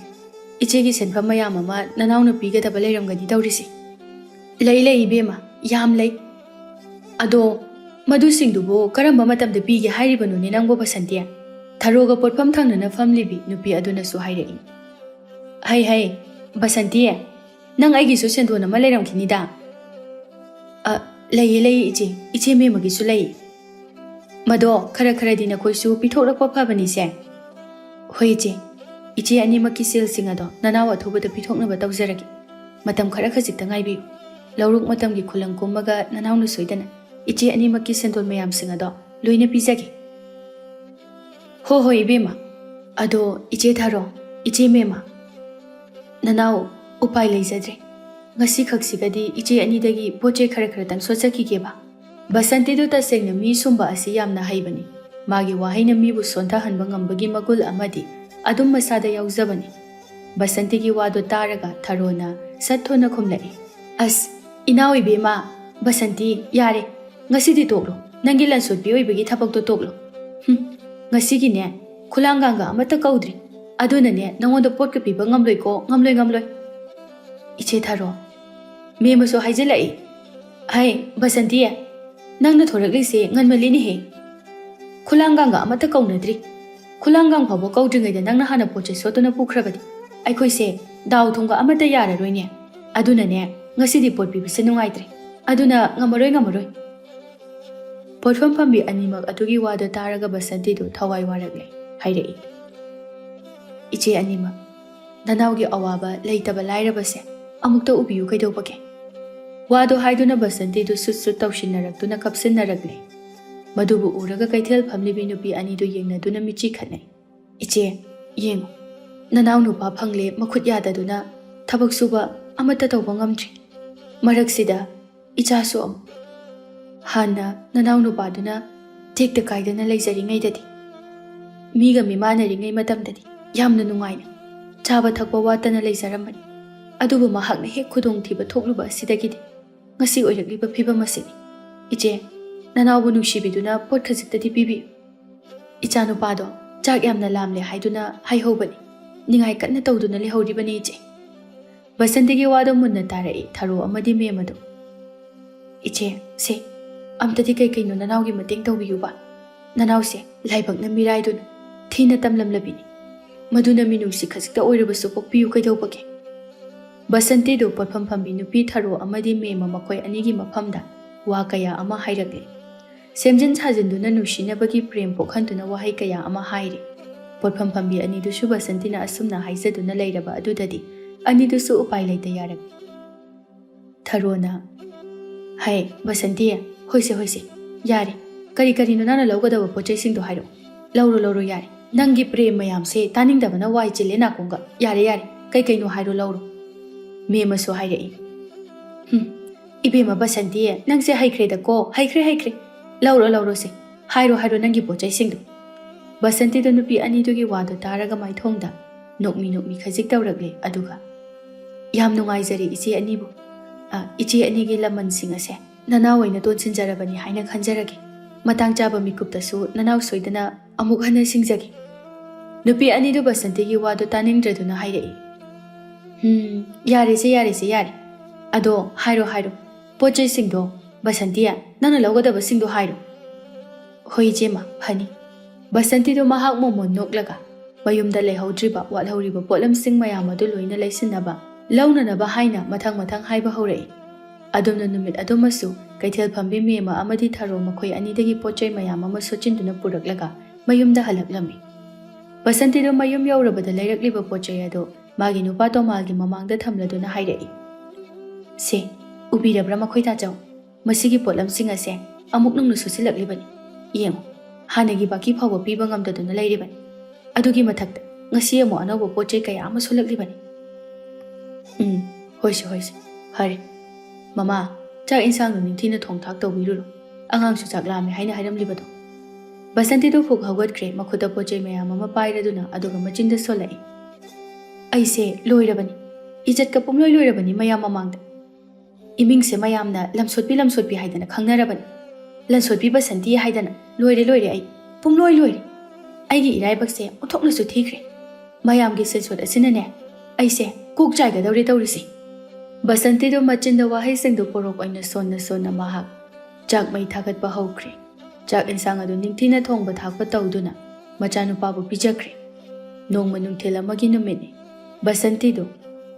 ꯏꯆꯦꯒꯤ ꯁꯦꯟꯐꯝ ꯃꯌꯥꯝ ꯑꯃ ꯅꯅꯥꯎꯅ ꯄꯤꯒꯗꯕ ꯂꯩꯔꯝꯒꯅꯤ ꯇꯧꯔꯤꯁꯦ꯫" "ꯂꯩ, ꯂꯩ ꯏꯕꯦꯝꯃ, ꯌꯥꯝ ꯂꯩ꯫ ꯑꯗꯣ ꯃꯗꯨꯁꯤꯡꯗꯨꯕꯨ ꯀꯔꯝꯕ ꯃꯇꯝꯗ ꯄꯤꯒꯦ ꯍꯥꯏꯔꯤꯕꯅꯣꯅꯦ ꯅꯪꯕꯨ ꯕꯁꯟꯇꯤ?" ꯊꯔꯣꯒ ꯄꯣꯠꯐꯝ ꯊꯪꯅꯅ ꯐꯝꯂꯤꯕꯤ ꯅꯨꯄꯤ ꯑꯗꯨꯅꯁꯨ ꯍꯥꯏꯔꯛꯏ꯫ "ꯍꯩ, ꯍꯩ, ꯕꯁꯟꯇꯤ, ꯅꯪ ꯑꯩꯒꯤꯁꯨ ꯁꯦꯟꯗꯣꯟ ꯑꯃ ꯂꯩꯔꯝꯈꯤꯅꯤꯗ?" "ꯑ, ꯂꯩꯌꯦ, ꯂꯩꯌꯦ ꯏꯆꯦ, ꯏꯆꯦ ꯃꯦꯝꯃꯒꯤꯁꯨ ꯂꯩ꯫ ꯃꯗꯣ ꯈꯔ ꯈꯔꯗꯤ ꯅꯈꯣꯏꯁꯨ ꯄꯤꯊꯣꯛꯂꯛꯄ ꯐꯕꯅꯤꯁꯦ꯫" "ꯍꯣꯏ ꯏꯆꯦ, ꯏꯆꯦ ꯑꯅꯤꯃꯛꯀꯤ ꯁꯦꯜꯁꯤꯡ ꯑꯗꯣ ꯅꯅꯥꯎ ꯑꯊꯨꯕꯗ ꯄꯤꯊꯣꯛꯅꯕ ꯇꯧꯖꯔꯒꯦ꯫ ꯃꯇꯝ ꯈꯔ ꯈꯖꯤꯛꯇ ꯉꯥꯏꯕꯤꯌꯨ꯫ ꯂꯧꯔꯣꯛ ꯃꯇꯝꯒꯤ ꯈꯨꯂꯪ ꯀꯨꯝꯃꯒ ꯅꯅꯥꯎꯅ ꯁꯣꯏꯗꯅ ꯏꯆꯦ ꯑꯅꯤꯃꯛꯀꯤ ꯁꯦꯟꯗꯣꯟ ꯃꯌꯥꯝꯁꯤꯡ ꯑꯗꯣ ꯂꯣꯏꯅ ꯄꯤꯖꯒꯦ꯫" "ꯍꯣ ꯍꯣꯏ ꯏꯕꯦꯝꯃ꯫ ꯑꯗꯣ ꯏꯆꯦ ꯊꯥꯔꯣ, ꯏꯆꯦ ꯃꯦꯝꯃ, ꯅꯅꯥꯎ ꯎꯄꯥꯏ ꯂꯩꯖꯗ꯭ꯔꯦ꯫ ꯉꯁꯤ ꯈꯛꯁꯤꯒꯗꯤ ꯏꯆꯦ ꯑꯅꯤꯗꯒꯤ ꯄꯣꯠ ꯆꯩ ꯈꯔ ꯈꯔꯇꯪ ꯁꯣꯠꯆꯈꯤꯒꯦꯕ꯫" ꯕꯁꯟꯇꯤꯗꯨ ꯇꯁꯦꯡꯅ ꯃꯤ ꯁꯨꯝꯕ ꯑꯁꯤ ꯌꯥꯝꯅ ꯍꯩꯕꯅꯤ꯫ ꯃꯥꯒꯤ ꯋꯥꯍꯩꯅ ꯃꯤꯕꯨ ꯁꯣꯟꯊꯍꯟꯕ ꯉꯝꯕꯒꯤ ꯃꯒꯨꯜ ꯑꯃꯗꯤ ꯑꯗꯨꯝ ꯃꯁꯥꯗ ꯌꯥꯎꯖꯕꯅꯤ꯫ ꯕꯁꯟꯇꯤꯒꯤ ꯋꯥꯗꯨ ꯇꯥꯔꯒ ꯊꯔꯣꯅ ꯁꯠ ꯊꯣꯟꯅ ꯈꯨꯝꯂꯛꯏ, "ꯑꯁ, ꯏꯅꯥꯎ ꯏꯕꯦꯝꯃ, ꯕꯁꯟꯇꯤ, ꯌꯥꯔꯦ, ꯉꯁꯤꯗꯤ ꯇꯣꯛꯂꯣ꯫ ꯅꯪꯒꯤ ꯂꯟꯁꯣꯠꯄꯤ ꯑꯣꯏꯕꯒꯤ ꯊꯕꯛꯇꯣ ꯇꯣꯛꯂꯣ꯫ ꯍꯨꯝ, ꯉꯁꯤꯒꯤꯅꯦ, ꯈꯨꯂꯥꯡꯒꯥꯡꯒ ꯑꯃꯠꯇ ꯀꯧꯗ꯭ꯔꯤ꯫ ꯑꯗꯨꯅꯅꯦ, ꯅꯉꯣꯟꯗ ꯄꯣꯠꯀ ꯄꯤꯕ ꯉꯝꯂꯣꯏꯀꯣ, ꯉꯝꯂꯣꯏ, ꯉꯝꯂꯣꯏ꯫" ꯏꯆꯦ ꯊꯔꯣ, ꯃꯦꯝꯃꯁꯨ ꯍꯥꯏꯖꯤꯜꯂꯛꯏ, "ꯍꯩ, ꯕꯁꯟꯇꯤ, ꯅꯪꯅ ꯊꯣꯔꯛꯂꯤꯁꯦ ꯉꯟꯃꯜꯂꯤꯅꯦꯍꯦ꯫ ꯈꯨꯂꯥꯡꯒꯥꯡꯒ ꯑꯃꯠꯇ ꯀꯧꯅꯗ꯭ꯔꯤ꯫ ꯈꯨꯂꯥꯡꯒꯥꯡ ꯐꯥꯎꯕ ꯀꯧꯗ꯭ꯔꯤꯉꯩꯗ ꯅꯪꯅ ꯍꯥꯟꯅ ꯄꯣꯠ ꯆꯩ ꯁꯣꯠꯇꯨꯅ ꯄꯨꯈ꯭ꯔꯕꯗꯤ ꯑꯩꯈꯣꯏꯁꯦ ꯗꯥꯎ ꯊꯨꯝꯒ ꯑꯃꯠꯇ ꯌꯥꯔꯔꯣꯏꯅꯦ꯫ ꯑꯗꯨꯅꯅꯦ, ꯉꯁꯤꯗꯤ ꯄꯣꯠ ꯄꯤꯕꯁꯦ ꯅꯨꯡꯉꯥꯏꯇ꯭ꯔꯦ꯫ ꯑꯗꯨꯅ ꯉꯝꯃꯔꯣꯏ, ꯉꯝꯃꯔꯣꯏ꯫" ꯄꯣꯠꯐꯝ ꯐꯝꯕꯤ ꯑꯅꯤꯃꯛ ꯑꯗꯨꯒꯤ ꯋꯥꯗꯨ ꯇꯥꯔꯒ ꯕꯁꯟꯇꯤꯗꯨ ꯊꯋꯥꯏ ꯋꯥꯔꯛꯂꯦ꯫ ꯍꯥꯏꯔꯛꯏ, "ꯏꯆꯦ ꯑꯅꯤꯃꯛ, ꯅꯅꯥꯎꯒꯤ ꯑꯋꯥꯕ ꯂꯩꯇꯕ ꯂꯥꯏꯔꯕꯁꯦ ꯑꯃꯨꯛꯇ ꯎꯕꯤꯌꯨ ꯀꯩꯗꯧꯕꯒꯦ?" ꯋꯥꯗꯨ ꯍꯥꯏꯗꯨꯅ ꯕꯁꯟꯇꯤꯗꯨ ꯁꯨꯠ ꯁꯨꯠ ꯇꯧꯁꯤꯟꯅꯔꯛꯇꯨꯅ ꯀꯞꯁꯤꯟꯅꯔꯛꯂꯦ꯫ ꯃꯗꯨꯕꯨ ꯎꯔꯒ ꯀꯩꯊꯦꯜ ꯐꯝꯂꯤꯕꯤ ꯅꯨꯄꯤ ꯑꯅꯤꯗꯨ ꯌꯦꯡꯅꯗꯨꯅ ꯃꯤꯠꯆꯤ ꯈꯠꯅꯩ꯫ "ꯏꯆꯦ, ꯌꯦꯡꯉꯨ, ꯅꯅꯥꯎ ꯅꯨꯄꯥ ꯐꯪꯂꯦ ꯃꯈꯨꯠ ꯌꯥꯗꯗꯨꯅ ꯊꯕꯛ ꯁꯨꯕ ꯑꯃꯠꯇ ꯇꯧꯕ ꯉꯝꯗ꯭ꯔꯤ꯫ ꯃꯔꯛꯁꯤꯗ ꯏꯆꯥꯁꯨ ꯑꯃꯨꯛ꯫ ꯍꯥꯟꯅ ꯅꯅꯥꯎ ꯅꯨꯄꯥꯗꯨꯅ ꯇꯦꯛꯇ ꯀꯥꯏꯗꯅ ꯂꯩꯖꯔꯤꯉꯩꯗꯗꯤ, ꯃꯤꯒ ꯃꯤꯃꯥꯟꯅꯔꯤꯉꯩ ꯃꯇꯝꯗꯗꯤ ꯌꯥꯝꯅ ꯅꯨꯡꯉꯥꯏꯅ ꯆꯥꯕ ꯊꯛꯄ ꯋꯥꯠꯇꯅ ꯂꯩꯖꯔꯝꯕꯅꯤ꯫ ꯑꯗꯨꯕꯨ ꯃꯍꯥꯛꯅ ꯍꯦꯛ ꯈꯨꯗꯣꯡꯊꯤꯕ ꯊꯣꯛꯂꯨꯕ ꯑꯁꯤꯗꯒꯤꯗꯤ ꯉꯁꯤ ꯑꯣꯏꯔꯛꯂꯤꯕ ꯐꯤꯕꯝ ꯑꯁꯤꯅꯤ꯫ ꯏꯆꯦ, ꯅꯅꯥꯎꯕꯨ ꯅꯨꯡꯁꯤꯕꯤꯗꯨꯅ ꯄꯣꯠ ꯈꯖꯤꯛꯇꯗꯤ ꯄꯤꯕꯤꯌꯨ꯫ ꯏꯆꯥꯅꯨꯄꯥꯗꯣ ꯆꯥꯛ ꯌꯥꯝꯅ ꯂꯥꯝꯂꯦ ꯍꯥꯏꯗꯨꯅ ꯍꯥꯏꯍꯧꯕꯅꯤ꯫ ꯅꯤꯡꯉꯥꯏ ꯀꯟꯅ ꯇꯧꯗꯨꯅ ꯂꯩꯍꯧꯔꯤꯕꯅꯤ, ꯏꯆꯦ꯫" ꯕꯁꯟꯇꯤꯒꯤ ꯋꯥꯗꯣ ꯃꯨꯟꯅ ꯇꯥꯔꯛꯏ ꯊꯔꯣ ꯑꯃꯗꯤ ꯃꯦꯝ ꯑꯗꯨ꯫ "ꯏꯆꯦ, ꯁꯦ, ꯑꯝꯇꯗꯤ ꯀꯩ ꯀꯩꯅꯣ ꯅꯅꯥꯎꯒꯤ ꯃꯇꯦꯡ ꯇꯧꯕꯤꯌꯨꯕ꯫ ꯅꯅꯥꯎꯁꯦ ꯂꯥꯏꯕꯛꯅ ꯃꯤꯔꯥꯏꯗꯨꯅ ꯊꯤꯅ ꯇꯝꯂꯝꯂꯕꯤꯅꯤ꯫ ꯃꯗꯨꯅ ꯃꯤꯅꯨꯡꯁꯤ ꯈꯖꯤꯛꯇ ꯑꯣꯏꯔꯕꯁꯨ ꯄꯣꯛꯄꯤꯌꯨ ꯀꯩꯗꯧꯕꯒꯦ?" ꯕꯁꯟꯇꯤꯗꯨ ꯄꯣꯠꯐꯝ ꯐꯝꯕꯤ ꯅꯨꯄꯤ ꯊꯔꯣ ꯑꯃꯗꯤ ꯃꯦꯝꯃ ꯃꯈꯣꯏ ꯑꯅꯤꯒꯤ ꯃꯐꯝꯗ ꯋꯥ ꯀꯌꯥ ꯑꯃ ꯍꯥꯏꯔꯛꯂꯦ꯫ ꯁꯦꯝꯖꯤꯟ ꯁꯥꯖꯤꯟꯗꯨꯅ ꯅꯨꯡꯁꯤꯅꯕꯒꯤ ꯄ꯭ꯔꯦꯝ ꯄꯣꯛꯍꯟꯗꯨꯅ ꯋꯥꯍꯩ ꯀꯌꯥ ꯑꯃ ꯍꯥꯏꯔꯤ꯫ ꯄꯣꯠꯐꯝ ꯐꯝꯕꯤ ꯑꯅꯤꯗꯨꯁꯨ ꯕꯁꯟꯇꯤꯅ ꯑꯁꯨꯝꯅ ꯍꯥꯏꯖꯗꯨꯅ ꯂꯩꯔꯕ ꯑꯗꯨꯗꯗꯤ ꯑꯅꯤꯗꯨꯁꯨ ꯎꯄꯥꯏ ꯂꯩꯇ ꯌꯥꯔꯛꯂꯦ꯫ ꯊꯔꯣꯅ, "ꯍꯩ, ꯕꯁꯟꯇꯤ, ꯍꯣꯏꯁꯦ, ꯍꯣꯏꯁꯦ, ꯌꯥꯔꯦ꯫ ꯀꯔꯤ ꯀꯔꯤꯅꯣ ꯅꯪꯅ ꯂꯧꯒꯗꯕ ꯄꯣꯠ ꯆꯩꯁꯤꯡꯗꯣ ꯍꯥꯏꯔꯛꯑꯣ꯫ ꯂꯧꯔꯣ, ꯂꯧꯔꯣ, ꯌꯥꯔꯦ꯫ ꯅꯪꯒꯤ ꯄ꯭ꯔꯦꯝ ꯃꯌꯥꯝꯁꯦ ꯇꯥꯅꯤꯡꯗꯕꯅ ꯋꯥꯏ ꯆꯤꯜꯂꯦ ꯅꯥꯀꯣꯡꯒ꯫ ꯌꯥꯔꯦ, ꯌꯥꯔꯦ, ꯀꯩ ꯀꯩꯅꯣ ꯍꯥꯏꯔꯣ, ꯂꯧꯔꯣ꯫" ꯃꯦꯝꯃꯁꯨ ꯍꯥꯏꯔꯛꯏ꯫ "ꯍꯨꯝ, ꯏꯕꯦꯝꯃ ꯕꯁꯟꯇꯤ, ꯅꯪꯁꯦ ꯍꯩꯈ꯭ꯔꯦꯗꯀꯣ, ꯍꯩꯈ꯭ꯔꯦ, ꯍꯩꯈ꯭ꯔꯦ꯫ ꯂꯧꯔꯣ, ꯂꯧꯔꯣꯁꯦ꯫ ꯍꯥꯏꯔꯣ, ꯍꯥꯏꯔꯣ ꯅꯪꯒꯤ ꯄꯣꯠ ꯆꯩꯁꯤꯡꯗꯣ꯫" ꯕꯁꯟꯇꯤꯗꯣ ꯅꯨꯄꯤ ꯑꯅꯤꯗꯨꯒꯤ ꯋꯥꯗꯣ ꯇꯥꯔꯒ ꯃꯥꯏꯊꯣꯡꯗ ꯅꯣꯛꯃꯤ ꯅꯣꯛꯃꯤ ꯈꯖꯤꯛ ꯇꯧꯔꯛꯂꯦ, ꯑꯗꯨꯒ, "ꯌꯥꯝ ꯅꯨꯡꯉꯥꯏꯖꯔꯦ ꯏꯆꯦ ꯑꯅꯤꯕꯨ꯫ ꯑ, ꯏꯆꯦ ꯑꯅꯤꯒꯤ ꯂꯃꯟꯁꯤꯡ ꯑꯁꯦ ꯅꯅꯥꯎ ꯑꯣꯏꯅ ꯇꯣꯟꯁꯤꯟꯖꯔꯕꯅꯤ ꯍꯥꯏꯅ ꯈꯟꯖꯔꯒꯦ꯫ ꯃꯇꯥꯡ ꯆꯥꯕ ꯃꯤꯀꯨꯞꯇꯁꯨ ꯅꯅꯥꯎ ꯁꯣꯏꯗꯅ ꯑꯃꯨꯛ ꯍꯟꯅ ꯁꯤꯡꯖꯒꯦ꯫" ꯅꯨꯄꯤ ꯑꯅꯤꯗꯨ ꯕꯁꯟꯇꯤꯒꯤ ꯋꯥꯗꯨ ꯇꯥꯅꯤꯡꯗ꯭ꯔꯗꯨꯅ ꯍꯥꯏꯔꯛꯏ꯫ "ꯎꯝ, ꯌꯥꯔꯦꯁꯦ, ꯌꯥꯔꯦꯁꯦ, ꯌꯥꯔꯦ꯫ ꯑꯗꯣ ꯍꯥꯏꯔꯣ, ꯍꯥꯏꯔꯣ꯫ ꯄꯣꯠ ꯆꯩꯁꯤꯡꯗꯣ, ꯕꯁꯟꯇꯤ, ꯅꯪꯅ ꯂꯧꯒꯗꯕꯁꯤꯡꯗꯣ ꯍꯥꯏꯔꯣ꯫" "ꯍꯣꯏ, ꯏꯆꯦꯃ, ꯐꯅꯤ꯫" ꯕꯁꯟꯇꯤꯗꯨ ꯃꯍꯥꯛ ꯃꯣꯃꯣꯟ ꯅꯣꯛꯂꯒ ꯃꯌꯨꯝꯗ ꯂꯩꯍꯧꯗ꯭ꯔꯤꯕ ꯋꯥꯠꯍꯧꯔꯤꯕ ꯄꯣꯠꯂꯝꯁꯤꯡ ꯃꯌꯥꯝ ꯑꯗꯨ ꯂꯣꯏꯅ ꯂꯩꯁꯤꯟꯅꯕ, ꯂꯧꯅꯅꯕ ꯍꯥꯏꯅ ꯃꯊꯪ ꯃꯊꯪ ꯍꯥꯏꯕ ꯍꯧꯔꯛꯏ꯫ ꯑꯗꯨꯝꯅ ꯅꯨꯃꯤꯠ ꯑꯗꯨꯃꯁꯨ ꯀꯩꯊꯦꯜ ꯐꯝꯕꯤ ꯃꯦꯝꯃ ꯑꯃꯗꯤ ꯊꯔꯣ ꯃꯈꯣꯏ ꯑꯅꯤꯗꯒꯤ ꯄꯣꯠ ꯆꯩ ꯃꯌꯥꯝ ꯑꯃ ꯁꯣꯠꯆꯤꯟꯗꯨꯅ ꯄꯨꯔꯛꯂꯒ ꯃꯌꯨꯝꯗ ꯍꯜꯂꯛꯂꯝꯃꯤ꯫ ꯕꯁꯟꯇꯤꯗꯨ ꯃꯌꯨꯝ ꯌꯧꯔꯕꯗ ꯂꯩꯔꯛꯂꯤꯕ ꯄꯣꯠ ꯆꯩ ꯑꯗꯨ ꯃꯥꯒꯤ ꯅꯨꯄꯥ ꯇꯣꯃꯥꯜꯒꯤ ꯃꯃꯥꯡꯗ ꯊꯝꯂꯗꯨꯅ ꯍꯥꯏꯔꯛꯏ, "ꯁꯦ, ꯎꯕꯤꯔꯕ꯭ꯔꯥ ꯃꯈꯣꯏ ꯇꯥꯆꯧ? ꯃꯁꯤꯒꯤ ꯄꯣꯠꯂꯝꯁꯤꯡ ꯑꯁꯦ ꯑꯃꯨꯛ ꯅꯧꯅ ꯁꯣꯠꯆꯤꯜꯂꯛꯂꯤꯕꯅꯤ꯫ ꯌꯦꯡꯉꯨ, ꯍꯥꯟꯅꯒꯤ ꯕꯥꯀꯤ ꯐꯥꯎꯕ ꯄꯤꯕ ꯉꯝꯗꯗꯨꯅ ꯂꯩꯔꯤꯕꯅꯤ꯫ ꯑꯗꯨꯒꯤ ꯃꯊꯛꯇ ꯉꯁꯤ ꯑꯃꯨꯛ ꯑꯅꯧꯕ ꯄꯣꯠ ꯆꯩ ꯀꯌꯥ ꯑꯃ ꯁꯣꯜꯂꯛꯂꯤꯕꯅꯤ꯫ "ꯎꯝ, ꯍꯣꯏꯁꯦ, ꯍꯣꯏꯁꯦ, ꯐꯔꯦ꯫ ꯃꯃꯥ, ꯆꯥꯛ ꯏꯟꯁꯥꯡꯗꯣ ꯅꯤꯡꯊꯤꯅ ꯊꯣꯡ ꯊꯥꯛ ꯇꯧꯕꯤꯔꯨꯔꯣ꯫ ꯑꯉꯥꯡꯁꯨ ꯆꯥꯛ ꯂꯥꯝꯃꯦ ꯍꯥꯏꯅ ꯍꯥꯏꯔꯝꯂꯤꯕꯗꯣ꯫" ꯕꯁꯟꯇꯤꯗꯣ ꯐꯨꯛ ꯍꯧꯒꯠꯈ꯭ꯔꯦ, ꯃꯈꯨꯠꯇ ꯄꯣꯠ ꯆꯩ ꯃꯌꯥꯝ ꯑꯃ ꯄꯥꯏꯔꯗꯨꯅ, ꯑꯗꯨꯒ ꯃꯆꯤꯟꯗ ꯁꯣꯜꯂꯛꯏ꯫ "ꯑꯩꯁꯦ ꯂꯣꯏꯔꯕꯅꯤ, ꯏꯖꯠꯀ ꯄꯨꯝꯂꯣꯏ ꯂꯣꯏꯔꯕꯅꯤ ꯃꯌꯥꯝ ꯃꯃꯥꯡꯗ꯫ ꯏꯃꯤꯡꯁꯦ ꯃꯌꯥꯝꯅ ꯂꯝꯁꯣꯠꯄꯤ ꯂꯝꯁꯣꯠꯄꯤ ꯍꯥꯏꯗꯅ ꯈꯪꯅꯔꯕꯅꯤ꯫ ꯂꯟꯁꯣꯠꯄꯤ ꯕꯁꯟꯇꯤ ꯍꯥꯏꯗꯅ꯫ ꯂꯣꯏꯔꯦ, ꯂꯣꯏꯔꯦ, ꯑꯩ ꯄꯨꯝꯂꯣꯏ ꯂꯣꯏꯔꯦ꯫ ꯑꯩꯒꯤ ꯏꯔꯥꯏꯕꯛꯁꯦ ꯑꯣꯟꯊꯣꯛꯅꯁꯨ ꯊꯤꯈ꯭ꯔꯦ꯫ ꯃꯌꯥꯝꯒꯤ ꯁꯦꯟꯁꯣꯠ ꯑꯁꯤꯅꯅꯦ, ꯑꯩꯁꯦ ꯀꯣꯛ ꯆꯥꯏꯒꯗꯧꯔꯦ ꯇꯧꯔꯤꯁꯦ꯫" ꯕꯁꯟꯇꯤꯗꯣ ꯃꯆꯤꯟꯗ ꯋꯥꯍꯩꯁꯤꯡꯗꯣ ꯄꯣꯔꯣꯛ ꯑꯣꯏꯅ ꯁꯣꯟꯅ ꯁꯣꯟꯅ ꯃꯍꯥꯛ ꯆꯥꯛ ꯃꯩ ꯊꯥꯒꯠꯄ ꯍꯧꯈ꯭ꯔꯦ꯫ ꯆꯥꯛ ꯏꯟꯁꯥꯡ ꯑꯗꯨ ꯅꯤꯡꯊꯤꯅ ꯊꯣꯡꯕ ꯊꯥꯛꯄ ꯇꯧꯗꯨꯅ ꯃꯆꯥꯅꯨꯄꯥꯕꯨ ꯄꯤꯖꯈ꯭ꯔꯦ꯫ ꯅꯣꯡꯃ ꯅꯨꯡꯊꯤꯜ ꯑꯃꯒꯤ ꯅꯨꯃꯤꯠꯅꯤ꯫ ꯕꯁꯟꯇꯤꯗꯨ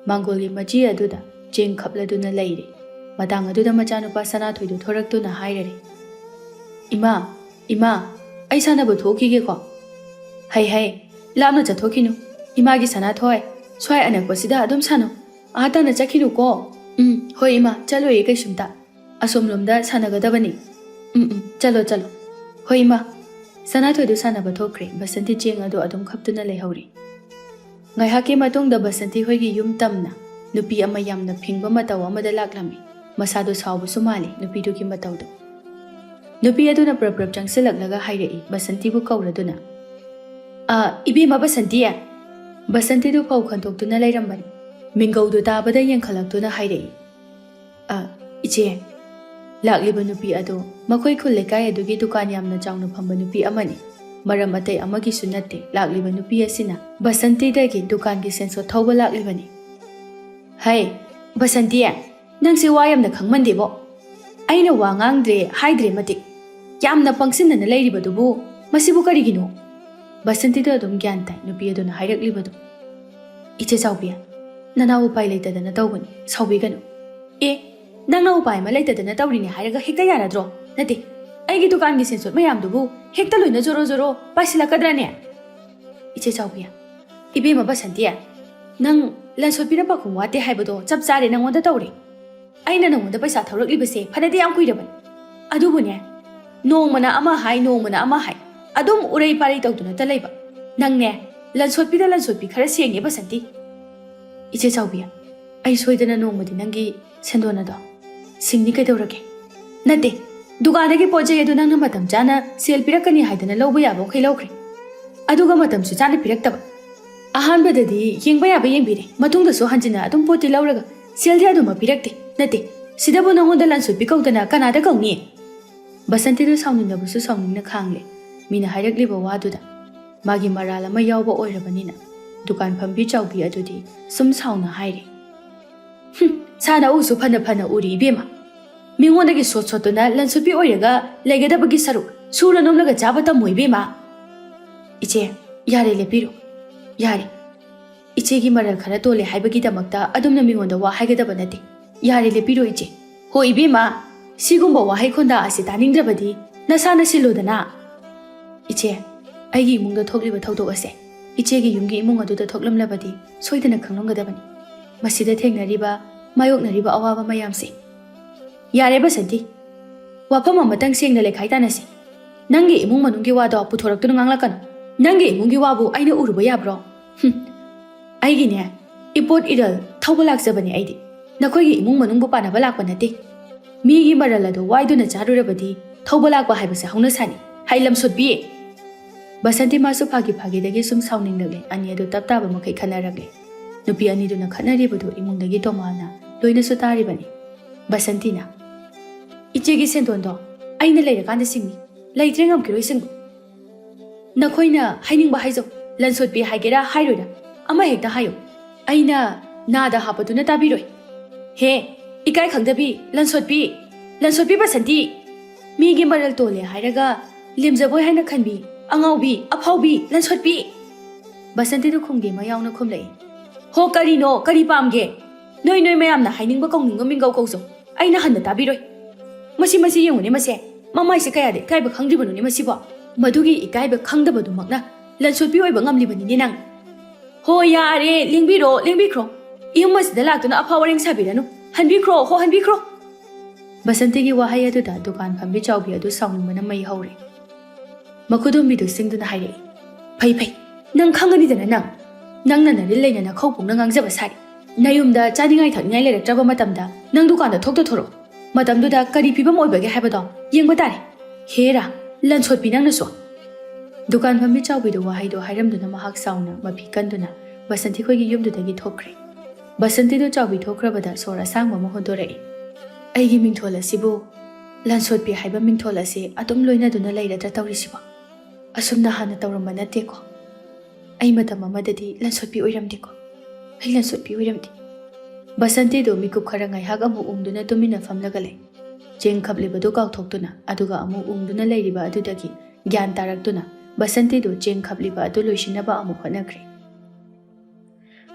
ꯃꯥꯡꯒꯣꯜꯒꯤ ꯃꯆꯤ ꯑꯗꯨꯗ ꯆꯦꯡ ꯈꯞꯂꯗꯨꯅ ꯂꯩꯔꯦ꯫ ꯃꯇꯥꯡ ꯑꯗꯨꯗ ꯃꯆꯥꯅꯨꯄꯥ ꯁꯅꯥꯊꯣꯏꯗꯨ ꯊꯣꯔꯛꯇꯨꯅ ꯍꯥꯏꯔꯔꯦ, "ꯏꯃꯥ, ꯏꯃꯥ, ꯑꯩ ꯁꯥꯟꯅꯕ ꯊꯣꯛꯈꯤꯒꯦꯀꯣ꯫" "ꯍꯩ, ꯍꯩ, ꯂꯥꯞꯅ ꯆꯠꯊꯣꯛꯈꯤꯅꯨ꯫ ꯏꯃꯥꯒꯤ ꯁꯅꯥꯊꯣꯏ, ꯁ꯭ꯋꯥꯏ ꯑꯅꯛꯄꯁꯤꯗ ꯑꯗꯨꯝ ꯁꯥꯟꯅꯧ꯫ ꯑꯥ ꯇꯥꯅ ꯆꯠꯈꯤꯅꯨꯀꯣ꯫" "ꯎꯝ, ꯍꯣꯏ ꯏꯃꯥ, ꯆꯠꯂꯣꯏꯌꯦ ꯀꯩꯁꯨꯝꯇ꯫ ꯑꯁꯣꯝꯂꯣꯝꯗ ꯁꯥꯟꯅꯒꯗꯕꯅꯤ꯫" "ꯎꯝ, ꯎꯝ, ꯆꯠꯂꯣ, ꯆꯠꯂꯣ꯫" "ꯍꯣꯏ ꯏꯃꯥ꯫" ꯁꯅꯥꯊꯣꯏꯗꯨ ꯁꯥꯟꯅꯕ ꯊꯣꯛꯈ꯭ꯔꯦ꯫ ꯕꯁꯟꯇꯤ ꯆꯦꯡ ꯑꯗꯨ ꯑꯗꯨꯝ ꯈꯞꯇꯨꯅ ꯂꯩꯍꯧꯔꯤ꯫ ꯉꯥꯏꯍꯥꯛꯀꯤ ꯃꯇꯨꯡꯗ ꯕꯁꯟꯇꯤ ꯍꯣꯏꯒꯤ ꯌꯨꯝ ꯇꯝꯅ ꯅꯨꯄꯤ ꯑꯃ ꯌꯥꯝꯅ ꯐꯤꯡꯕ ꯃꯇꯧ ꯑꯃꯗ ꯂꯥꯛꯂꯝꯃꯤ꯫ ꯃꯁꯥꯗꯣ ꯁꯥꯎꯕꯁꯨ ꯃꯥꯜꯂꯤ ꯅꯨꯄꯤꯗꯨꯒꯤ ꯃꯇꯧꯗꯣ꯫ ꯅꯨꯄꯤ ꯑꯗꯨꯅ ꯄ꯭ꯔꯞ ꯄ꯭ꯔꯞ ꯆꯪꯁꯤꯜꯂꯛꯂꯒ ꯍꯥꯏꯔꯛꯏ, ꯕꯁꯟꯇꯤꯕꯨ ꯀꯧꯔꯗꯨꯅ, "ꯑ, ꯏꯕꯦꯝꯃ ꯕꯁꯟꯇꯤ!" ꯕꯁꯟꯇꯤꯗꯨ ꯐꯧ ꯈꯟꯗꯣꯛꯇꯨꯅ ꯂꯩꯔꯝꯕꯅꯤ꯫ ꯃꯤꯡꯒꯧꯗꯨ ꯇꯥꯕꯗ ꯌꯦꯡꯈꯠꯂꯛꯇꯨꯅ ꯍꯥꯏꯔꯛꯏ, "ꯑ, ꯏꯆꯦ꯫" ꯂꯥꯛꯂꯤꯕ ꯅꯨꯄꯤ ꯑꯗꯨ ꯃꯈꯣꯏ ꯈꯨꯜ ꯂꯩꯀꯥꯏ ꯑꯗꯨꯒꯤ ꯗꯨꯀꯥꯟ ꯌꯥꯝꯅ ꯆꯥꯎꯅ ꯐꯝꯕ ꯅꯨꯄꯤ ꯑꯃꯅꯤ꯫ ꯃꯔꯝ ꯑꯇꯩ ꯑꯃꯒꯤꯁꯨ ꯅꯠꯇꯦ, ꯂꯥꯛꯂꯤꯕ ꯅꯨꯄꯤ ꯑꯁꯤꯅ ꯕꯁꯟꯇꯤꯗꯒꯤ ꯗꯨꯀꯥꯟꯒꯤ ꯁꯦꯟꯁꯣꯠ ꯊꯧꯕ ꯂꯥꯛꯂꯤꯕꯅꯤ꯫ "ꯍꯩ, ꯕꯁꯟꯇꯤ, ꯅꯪꯁꯦ ꯋꯥ ꯌꯥꯝꯅ ꯈꯪꯃꯟꯗꯦꯕꯣ꯫ ꯑꯩꯅ ꯋꯥ ꯉꯥꯡꯗ꯭ꯔꯦ ꯍꯥꯏꯗ꯭ꯔꯦ ꯃꯇꯤꯛ꯫ ꯌꯥꯝꯅ ꯄꯪꯁꯤꯟꯅꯅ ꯂꯩꯔꯤꯕꯗꯨꯕꯨ ꯃꯁꯤꯕꯨ ꯀꯔꯤꯒꯤꯅꯣ?" ꯕꯁꯟꯇꯤꯗꯣ ꯑꯗꯨꯝ ꯒ꯭ꯌꯥꯟ ꯇꯥꯏ ꯅꯨꯄꯤ ꯑꯗꯨꯅ ꯍꯥꯏꯔꯛꯂꯤꯕꯗꯣ꯫ "ꯏꯆꯦ ꯆꯥꯎꯕꯤ, ꯅꯅꯥꯎ ꯎꯄꯥꯏ ꯂꯩꯇꯗꯅ ꯇꯧꯕꯅꯤ, ꯁꯥꯎꯕꯤꯒꯅꯨ꯫" "ꯑꯦ, ꯅꯪꯅ ꯎꯄꯥꯏ ꯑꯃ ꯂꯩꯇꯗꯅ ꯇꯧꯔꯤꯅꯦ ꯍꯥꯏꯔꯒ ꯍꯦꯛꯇ ꯌꯥꯔꯗ꯭ꯔꯣ? ꯅꯠꯇꯦ, ꯑꯩꯒꯤ ꯗꯨꯀꯥꯟꯒꯤ ꯁꯦꯟꯁꯣꯠ ꯃꯌꯥꯝꯗꯨꯕꯨ ꯍꯦꯛꯇ ꯂꯣꯏꯅ ꯖꯣꯔꯣ ꯖꯣꯔꯣ ꯄꯥꯏꯁꯤꯜꯂꯛꯀꯗ꯭ꯔꯅꯦ?" "ꯏꯆꯦ ꯆꯥꯎꯕꯤ, ꯏꯕꯦꯝꯃ ꯕꯁꯟꯇꯤ, ꯅꯪ ꯂꯟꯁꯣꯠꯄꯤꯅ ꯄꯥꯈꯨꯝ ꯋꯥꯠꯇꯦ ꯍꯥꯏꯕꯗꯣ ꯆꯞ ꯆꯥꯔꯦ, ꯅꯪꯉꯣꯟꯗ ꯇꯧꯔꯦ꯫ ꯑꯩꯅ ꯅꯪꯉꯣꯟꯗ ꯄꯩꯁꯥ ꯊꯧꯔꯛꯂꯤꯕꯁꯦ ꯐꯅꯗꯤ ꯌꯥꯝ ꯀꯨꯏꯔꯕꯅꯤ꯫ ꯑꯗꯨꯕꯨꯅꯦ, ꯅꯣꯡꯃꯅ ꯑꯃ ꯍꯥꯏ, ꯅꯣꯡꯃꯅ ꯑꯃ ꯍꯥꯏ, ꯑꯗꯨꯝ ꯎꯔꯩ ꯄꯥꯔꯩ ꯇꯧꯗꯨꯅꯇ ꯂꯩꯕ꯫ ꯅꯪꯅꯦ, ꯂꯟꯁꯣꯠꯄꯤꯗ ꯂꯟꯁꯣꯠꯄꯤ ꯈꯔ ꯁꯦꯡꯉꯦ ꯕꯁꯟꯇꯤ꯫ ꯏꯆꯦ ꯆꯥꯎꯕꯤ, ꯑꯩ ꯁꯣꯏꯗꯅ ꯅꯣꯡꯃꯗꯤ ꯅꯪꯒꯤ ꯁꯦꯟꯗꯣꯟ ꯑꯗꯣ ꯁꯤꯡꯅꯤ ꯀꯩꯗꯧꯔꯒꯦ? ꯅꯠꯇꯦ, ꯗꯨꯀꯥꯟꯗꯒꯤ ꯄꯣꯠ ꯆꯩ ꯑꯗꯨ ꯅꯪꯅ ꯃꯇꯝ ꯆꯥꯅ ꯁꯦꯜ ꯄꯤꯔꯛꯀꯅꯤ ꯍꯥꯏꯗꯅ ꯂꯧꯕ ꯌꯥꯕ ꯃꯈꯩ ꯂꯧꯈ꯭ꯔꯦ, ꯑꯗꯨꯒ ꯃꯇꯝꯁꯨ ꯆꯥꯅ ꯄꯤꯔꯛꯇꯕ꯫ ꯑꯍꯥꯟꯕꯗꯗꯤ ꯌꯦꯡꯕ ꯌꯥꯕ ꯌꯦꯡꯕꯤꯔꯦ, ꯃꯇꯨꯡꯗꯁꯨ ꯍꯟꯖꯤꯟꯅ ꯑꯗꯨꯝ ꯄꯣꯠꯇꯤ ꯂꯧꯔꯒ ꯁꯦꯜꯗꯤ ꯑꯗꯨꯃꯛ ꯄꯤꯔꯛꯇꯦ꯫ ꯅꯠꯇꯦ, ꯁꯤꯗꯕꯨ ꯅꯉꯣꯟꯗ ꯂꯟꯁꯣꯠꯄꯤ ꯀꯧꯗꯅ ꯀꯅꯥꯗ ꯀꯧꯅꯤ? ꯕꯁꯟꯇꯤꯗꯨ ꯁꯥꯎꯅꯤꯡꯂꯕꯁꯨ ꯁꯥꯎꯅꯤꯡꯅ ꯈꯥꯡꯂꯦ꯫ ꯃꯤꯅ ꯍꯥꯏꯔꯛꯂꯤꯕ ꯋꯥꯗꯨꯗ ꯃꯥꯒꯤ ꯃꯔꯥꯜ ꯑꯃ ꯌꯥꯎꯕ ꯑꯣꯏꯔꯕꯅꯤꯅ ꯗꯨꯀꯥꯟ ꯐꯝꯕꯤ ꯆꯥꯎꯕꯤ ꯑꯗꯨꯗꯤ ꯁꯨꯝ ꯁꯥꯎꯅ ꯍꯥꯏꯔꯦ, "ꯍꯨꯝ, ꯁꯥꯅ ꯎꯁꯨ ꯐꯅ ꯐꯅ ꯎꯔꯤ ꯏꯕꯦꯝꯃ꯫ ꯃꯤꯉꯣꯟꯗꯒꯤ ꯁꯣꯠ ꯁꯣꯠꯇꯨꯅ ꯂꯟꯁꯨꯄꯤ ꯑꯣꯏꯔꯒ ꯂꯩꯒꯗꯕꯒꯤ ꯁꯔꯨꯛ ꯁꯨꯔ ꯅꯣꯝꯂꯒ ꯆꯥꯕ ꯇꯝꯃꯨ ꯏꯕꯦꯝꯃ꯫" "ꯏꯆꯦ, ꯌꯥꯔꯦ, ꯂꯦꯞꯄꯤꯔꯣ꯫ ꯌꯥꯔꯦ꯫ ꯏꯆꯦꯒꯤ ꯃꯔꯜ ꯈꯔ ꯇꯣꯜꯂꯦ ꯍꯥꯏꯕꯒꯤꯗꯃꯛꯇ ꯑꯗꯨꯝꯅ ꯃꯤꯉꯣꯟꯗ ꯋꯥ ꯍꯥꯏꯒꯗꯕ ꯅꯠꯇꯦ꯫ ꯌꯥꯔꯦ, ꯂꯦꯞꯄꯤꯔꯣ ꯏꯆꯦ꯫" "ꯍꯣ ꯏꯕꯦꯝꯃ, ꯁꯤꯒꯨꯝꯕ ꯋꯥꯍꯩ ꯈꯣꯟꯗꯥ ꯑꯁꯤ ꯇꯥꯅꯤꯡꯗ꯭ꯔꯕꯗꯤ ꯅꯁꯥꯅ ꯁꯤꯜꯂꯨꯗꯅ꯫" "ꯏꯆꯦ, ꯑꯩꯒꯤ ꯏꯃꯨꯡꯗ ꯊꯣꯛꯂꯤꯕ ꯊꯧꯗꯣꯛ ꯑꯁꯦ ꯏꯆꯦꯒꯤ ꯌꯨꯝꯒꯤ ꯏꯃꯨꯡ ꯑꯗꯨꯗ ꯊꯣꯛꯂꯝꯂꯕꯗꯤ ꯁꯣꯏꯗꯅ ꯈꯪꯂꯝꯒꯗꯕꯅꯤ꯫ ꯃꯁꯤꯗ ꯊꯦꯡꯅꯔꯤꯕ, ꯃꯥꯌꯣꯛꯅꯔꯤꯕ ꯑꯋꯥꯕ ꯃꯌꯥꯝꯁꯦ꯫" "ꯌꯥꯔꯦ ꯕꯁꯟꯇꯤ, ꯋꯥꯐꯝ ꯑꯃꯇꯪ ꯁꯦꯡꯅ ꯂꯩꯈꯥꯏ ꯇꯥꯅꯁꯤ꯫ ꯅꯪꯒꯤ ꯏꯃꯨꯡ ꯃꯅꯨꯡꯒꯤ ꯋꯥꯗꯣ ꯄꯨꯊꯣꯔꯛꯇꯨꯅ ꯉꯥꯡꯂꯛꯀꯅꯨ꯫ ꯅꯪꯒꯤ ꯏꯃꯨꯡꯒꯤ ꯋꯥꯕꯨ ꯑꯩꯅ ꯎꯔꯨꯕ ꯌꯥꯕ꯭ꯔꯣ? ꯍꯨꯝ꯫ ꯑꯩꯒꯤꯅꯦ, ꯏꯄꯣꯠ ꯏꯔꯜ ꯊꯧꯕ ꯂꯥꯛꯆꯕꯅꯦ ꯑꯩꯗꯤ꯫ ꯅꯈꯣꯏꯒꯤ ꯏꯃꯨꯡ ꯃꯅꯨꯡꯕꯨ ꯄꯥꯟꯅꯕ ꯂꯥꯛꯄ ꯅꯠꯇꯦ꯫ ꯃꯤꯒꯤ ꯃꯔꯜ ꯑꯗꯨ ꯋꯥꯏꯗꯨꯅ ꯆꯥꯔꯨꯔꯕꯗꯤ ꯊꯧꯕ ꯂꯥꯛꯄ ꯍꯥꯏꯕꯁꯦ ꯍꯧꯅꯁꯥꯅꯤ꯫ ꯍꯥꯏ ꯂꯝꯁꯣꯠꯄꯤ!" ꯕꯁꯟꯇꯤ ꯃꯥꯁꯨ ꯐꯥꯒꯤ ꯐꯥꯒꯤꯗꯒꯤ ꯁꯨꯝ ꯁꯥꯎꯅꯤꯡꯂꯛꯂꯦ꯫ ꯑꯅꯤ ꯑꯗꯨ ꯇꯞ ꯇꯥꯕ ꯃꯈꯩ ꯈꯟꯅꯔꯛꯂꯦ꯫ ꯅꯨꯄꯤ ꯑꯅꯤꯗꯨꯅ ꯈꯠꯅꯔꯤꯕꯗꯨ ꯏꯃꯨꯡꯗꯒꯤ ꯇꯣꯃꯥꯅ ꯂꯣꯏꯅꯁꯨ ꯇꯥꯔꯤꯕꯅꯤ꯫ ꯕꯁꯟꯇꯤꯅ, "ꯏꯆꯦꯒꯤ ꯁꯦꯟꯗꯣꯟꯗꯣ ꯑꯩꯅ ꯂꯩꯔꯀꯥꯟꯗ ꯁꯤꯡꯅꯤ꯫ ꯂꯩꯇ꯭ꯔꯦ, ꯉꯝꯈꯤꯔꯣꯏ ꯁꯤꯡꯕ꯫ ꯅꯈꯣꯏꯅ ꯍꯥꯏꯅꯤꯡꯕ ꯍꯥꯏꯖꯧ, ꯂꯟꯁꯣꯠꯄꯤ ꯍꯥꯏꯒꯦꯔꯥ ꯍꯥꯏꯔꯣꯏꯔꯥ, ꯑꯃ ꯍꯦꯛꯇ ꯍꯥꯏꯌꯨ꯫ ꯑꯩꯅ ꯅꯥꯗ ꯍꯥꯞꯄꯗꯨꯅ ꯇꯥꯕꯤꯔꯣꯏ꯫ ꯍꯦ, ꯏꯀꯥꯏ ꯈꯪꯗꯕꯤ, ꯂꯟꯁꯣꯠꯄꯤ, ꯂꯟꯁꯣꯠꯄꯤ ꯕꯁꯟꯇꯤ! ꯃꯤꯒꯤ ꯃꯔꯜ ꯇꯣꯜꯂꯦ ꯍꯥꯏꯔꯒ ꯂꯦꯝꯖꯕꯣꯏ ꯍꯥꯏꯅ ꯈꯟꯕꯤ, ꯑꯉꯥꯎꯕꯤ, ꯑꯐꯥꯎꯕꯤ, ꯂꯟꯁꯣꯠꯄꯤ!" ꯕꯁꯟꯇꯤꯗꯨ ꯈꯨꯝꯒꯦ ꯃꯌꯥꯎꯅ ꯈꯨꯝꯂꯛꯏ꯫ "ꯍꯣ, ꯀꯔꯤꯅꯣ? ꯀꯔꯤ ꯄꯥꯝꯒꯦ? ꯅꯣꯏ ꯅꯣꯏ ꯃꯌꯥꯝꯅ ꯍꯥꯏꯅꯤꯡꯕ ꯀꯧꯅꯤꯡꯕ ꯃꯤꯡꯒꯧ ꯀꯧꯖꯧ꯫ ꯑꯩꯅ ꯍꯟꯅ ꯇꯥꯕꯤꯔꯣꯏ꯫ ꯃꯁꯤ, ꯃꯁꯤ ꯌꯦꯡꯉꯨꯅꯦ, ꯃꯁꯦ꯫ ꯃꯃꯥꯏꯁꯦ ꯀꯌꯥꯗ ꯏꯀꯥꯏꯕ ꯈꯪꯗ꯭ꯔꯤꯕꯅꯣꯅꯦ ꯃꯁꯤꯕꯣ? ꯃꯗꯨꯒꯤ ꯏꯀꯥꯏꯕ ꯈꯪꯗꯕꯗꯨꯃꯛꯅ ꯂꯟꯁꯣꯠꯄꯤ ꯑꯣꯏꯕ ꯉꯝꯂꯤꯕꯅꯤꯅꯦ ꯅꯪ꯫ ꯍꯣ, ꯌꯥꯔꯦ, ꯂꯦꯡꯕꯤꯔꯣ, ꯂꯦꯡꯕꯤꯈ꯭ꯔꯣ꯫ ꯏꯌꯨꯝ ꯑꯁꯤꯗ ꯂꯥꯛꯇꯨꯅ ꯑꯐꯥꯎ ꯑꯔꯤꯡ ꯁꯥꯕꯤꯔꯅꯨ꯫ ꯍꯟꯕꯤꯈ꯭ꯔꯣ, ꯍꯣ, ꯍꯟꯕꯤꯈ꯭ꯔꯣ꯫" ꯕꯁꯟꯇꯤꯒꯤ ꯋꯥꯍꯩ ꯑꯗꯨꯗ ꯗꯨꯀꯥꯟ ꯐꯝꯕꯤ ꯆꯥꯎꯕꯤ ꯑꯗꯨ ꯁꯥꯎꯅꯤꯡꯕꯅ ꯃꯩ ꯍꯧꯔꯦ꯫ ꯃꯈꯨꯗꯣꯝꯕꯤꯗꯨ ꯁꯤꯡꯗꯨꯅ ꯍꯥꯏꯔꯛꯏ, "ꯐꯩ, ꯐꯩ, ꯅꯪ ꯈꯪꯒꯅꯤꯗꯅ ꯅꯪ꯫ ꯅꯪꯅ ꯅꯔꯤꯜ ꯂꯩꯅ ꯅꯈꯧ ꯄꯨꯡꯅ ꯉꯥꯡꯖꯕ ꯁꯥꯔꯤ꯫ ꯅꯌꯨꯝꯗ ꯆꯥꯅꯤꯡꯉꯥꯏ ꯊꯛꯅꯤꯡꯉꯥꯏ ꯂꯩꯔꯛꯇ꯭ꯔꯕ ꯃꯇꯝꯗ ꯅꯪ ꯗꯨꯀꯥꯟꯗ ꯊꯣꯛꯇ ꯊꯣꯔꯛꯑꯣ꯫ ꯃꯇꯝꯗꯨꯗ ꯀꯔꯤ ꯐꯤꯕꯝ ꯑꯣꯏꯕꯒꯦ ꯍꯥꯏꯕꯗꯣ ꯌꯦꯡꯕ ꯇꯥꯔꯦ꯫ ꯍꯦꯔꯥ, ꯂꯟꯁꯣꯠꯄꯤ ꯅꯪꯅꯁꯨ꯫ ꯗꯨꯀꯥꯟ ꯐꯝꯕꯤ ꯆꯥꯎꯕꯤꯗꯨ ꯋꯥꯍꯩꯗꯣ ꯍꯥꯏꯔꯝꯗꯨꯅ ꯃꯍꯥꯛ ꯆꯥꯎꯅ ꯃꯐꯤ ꯀꯟꯗꯨꯅ ꯕꯁꯟꯇꯤ ꯈꯣꯏꯒꯤ ꯌꯨꯝꯗꯨꯗꯒꯤ ꯊꯣꯛꯈ꯭ꯔꯦ꯫ ꯕꯁꯟꯇꯤꯗꯨ ꯆꯥꯎꯕꯤ ꯊꯣꯛꯈ꯭ꯔꯕꯗ ꯁꯣꯔ ꯑꯁꯥꯡꯕ ꯑꯃ ꯍꯣꯟꯗꯣꯔꯛꯏ꯫ ꯑꯩꯒꯤ ꯃꯤꯡꯊꯣꯜ ꯑꯁꯤꯕꯨ ꯂꯟꯁꯣꯠꯄꯤ ꯍꯥꯏꯕ ꯃꯤꯡꯊꯣꯜ ꯑꯁꯤ ꯑꯗꯨꯝ ꯂꯣꯏꯅꯗꯨꯅ ꯂꯩꯔꯗ꯭ꯔꯥ ꯇꯧꯔꯤꯁꯤꯕꯣ? ꯑꯁꯨꯝꯅ ꯍꯥꯟꯅ ꯇꯧꯔꯝꯕ ꯅꯠꯇꯦꯀꯣ꯫ ꯑꯩ ꯃꯇꯝ ꯑꯃꯗꯗꯤ ꯂꯟꯁꯣꯠꯄꯤ ꯑꯣꯏꯔꯝꯗꯦꯀꯣ꯫ ꯑꯩ ꯂꯟꯁꯣꯠꯄꯤ ꯑꯣꯏꯔꯝꯗꯦ꯫ ꯕꯁꯟꯇꯤꯗꯨ ꯃꯤꯀꯨꯞ ꯈꯔ ꯉꯥꯏꯍꯥꯛ ꯑꯃꯨꯛ ꯎꯪꯗꯨꯅ ꯇꯨꯃꯤꯟꯅ ꯐꯝꯂꯒ ꯂꯩ꯫ ꯆꯦꯡ ꯈꯞꯂꯤꯕꯗꯨ ꯀꯥꯎꯊꯣꯛꯇꯨꯅ ꯑꯗꯨꯒ ꯑꯃꯨꯛ ꯎꯪꯗꯨꯅ ꯂꯩꯔꯤꯕ ꯑꯗꯨꯗꯒꯤ ꯒ꯭ꯌꯥꯟ ꯇꯥꯔꯛꯇꯨꯅ ꯕꯁꯟꯇꯤꯗꯨ ꯆꯦꯡ ꯈꯞꯂꯤꯕ ꯑꯗꯨ ꯂꯣꯏꯁꯤꯟꯅꯕ ꯑꯃꯨꯛ ꯍꯣꯠꯅꯈ꯭ꯔꯦ꯫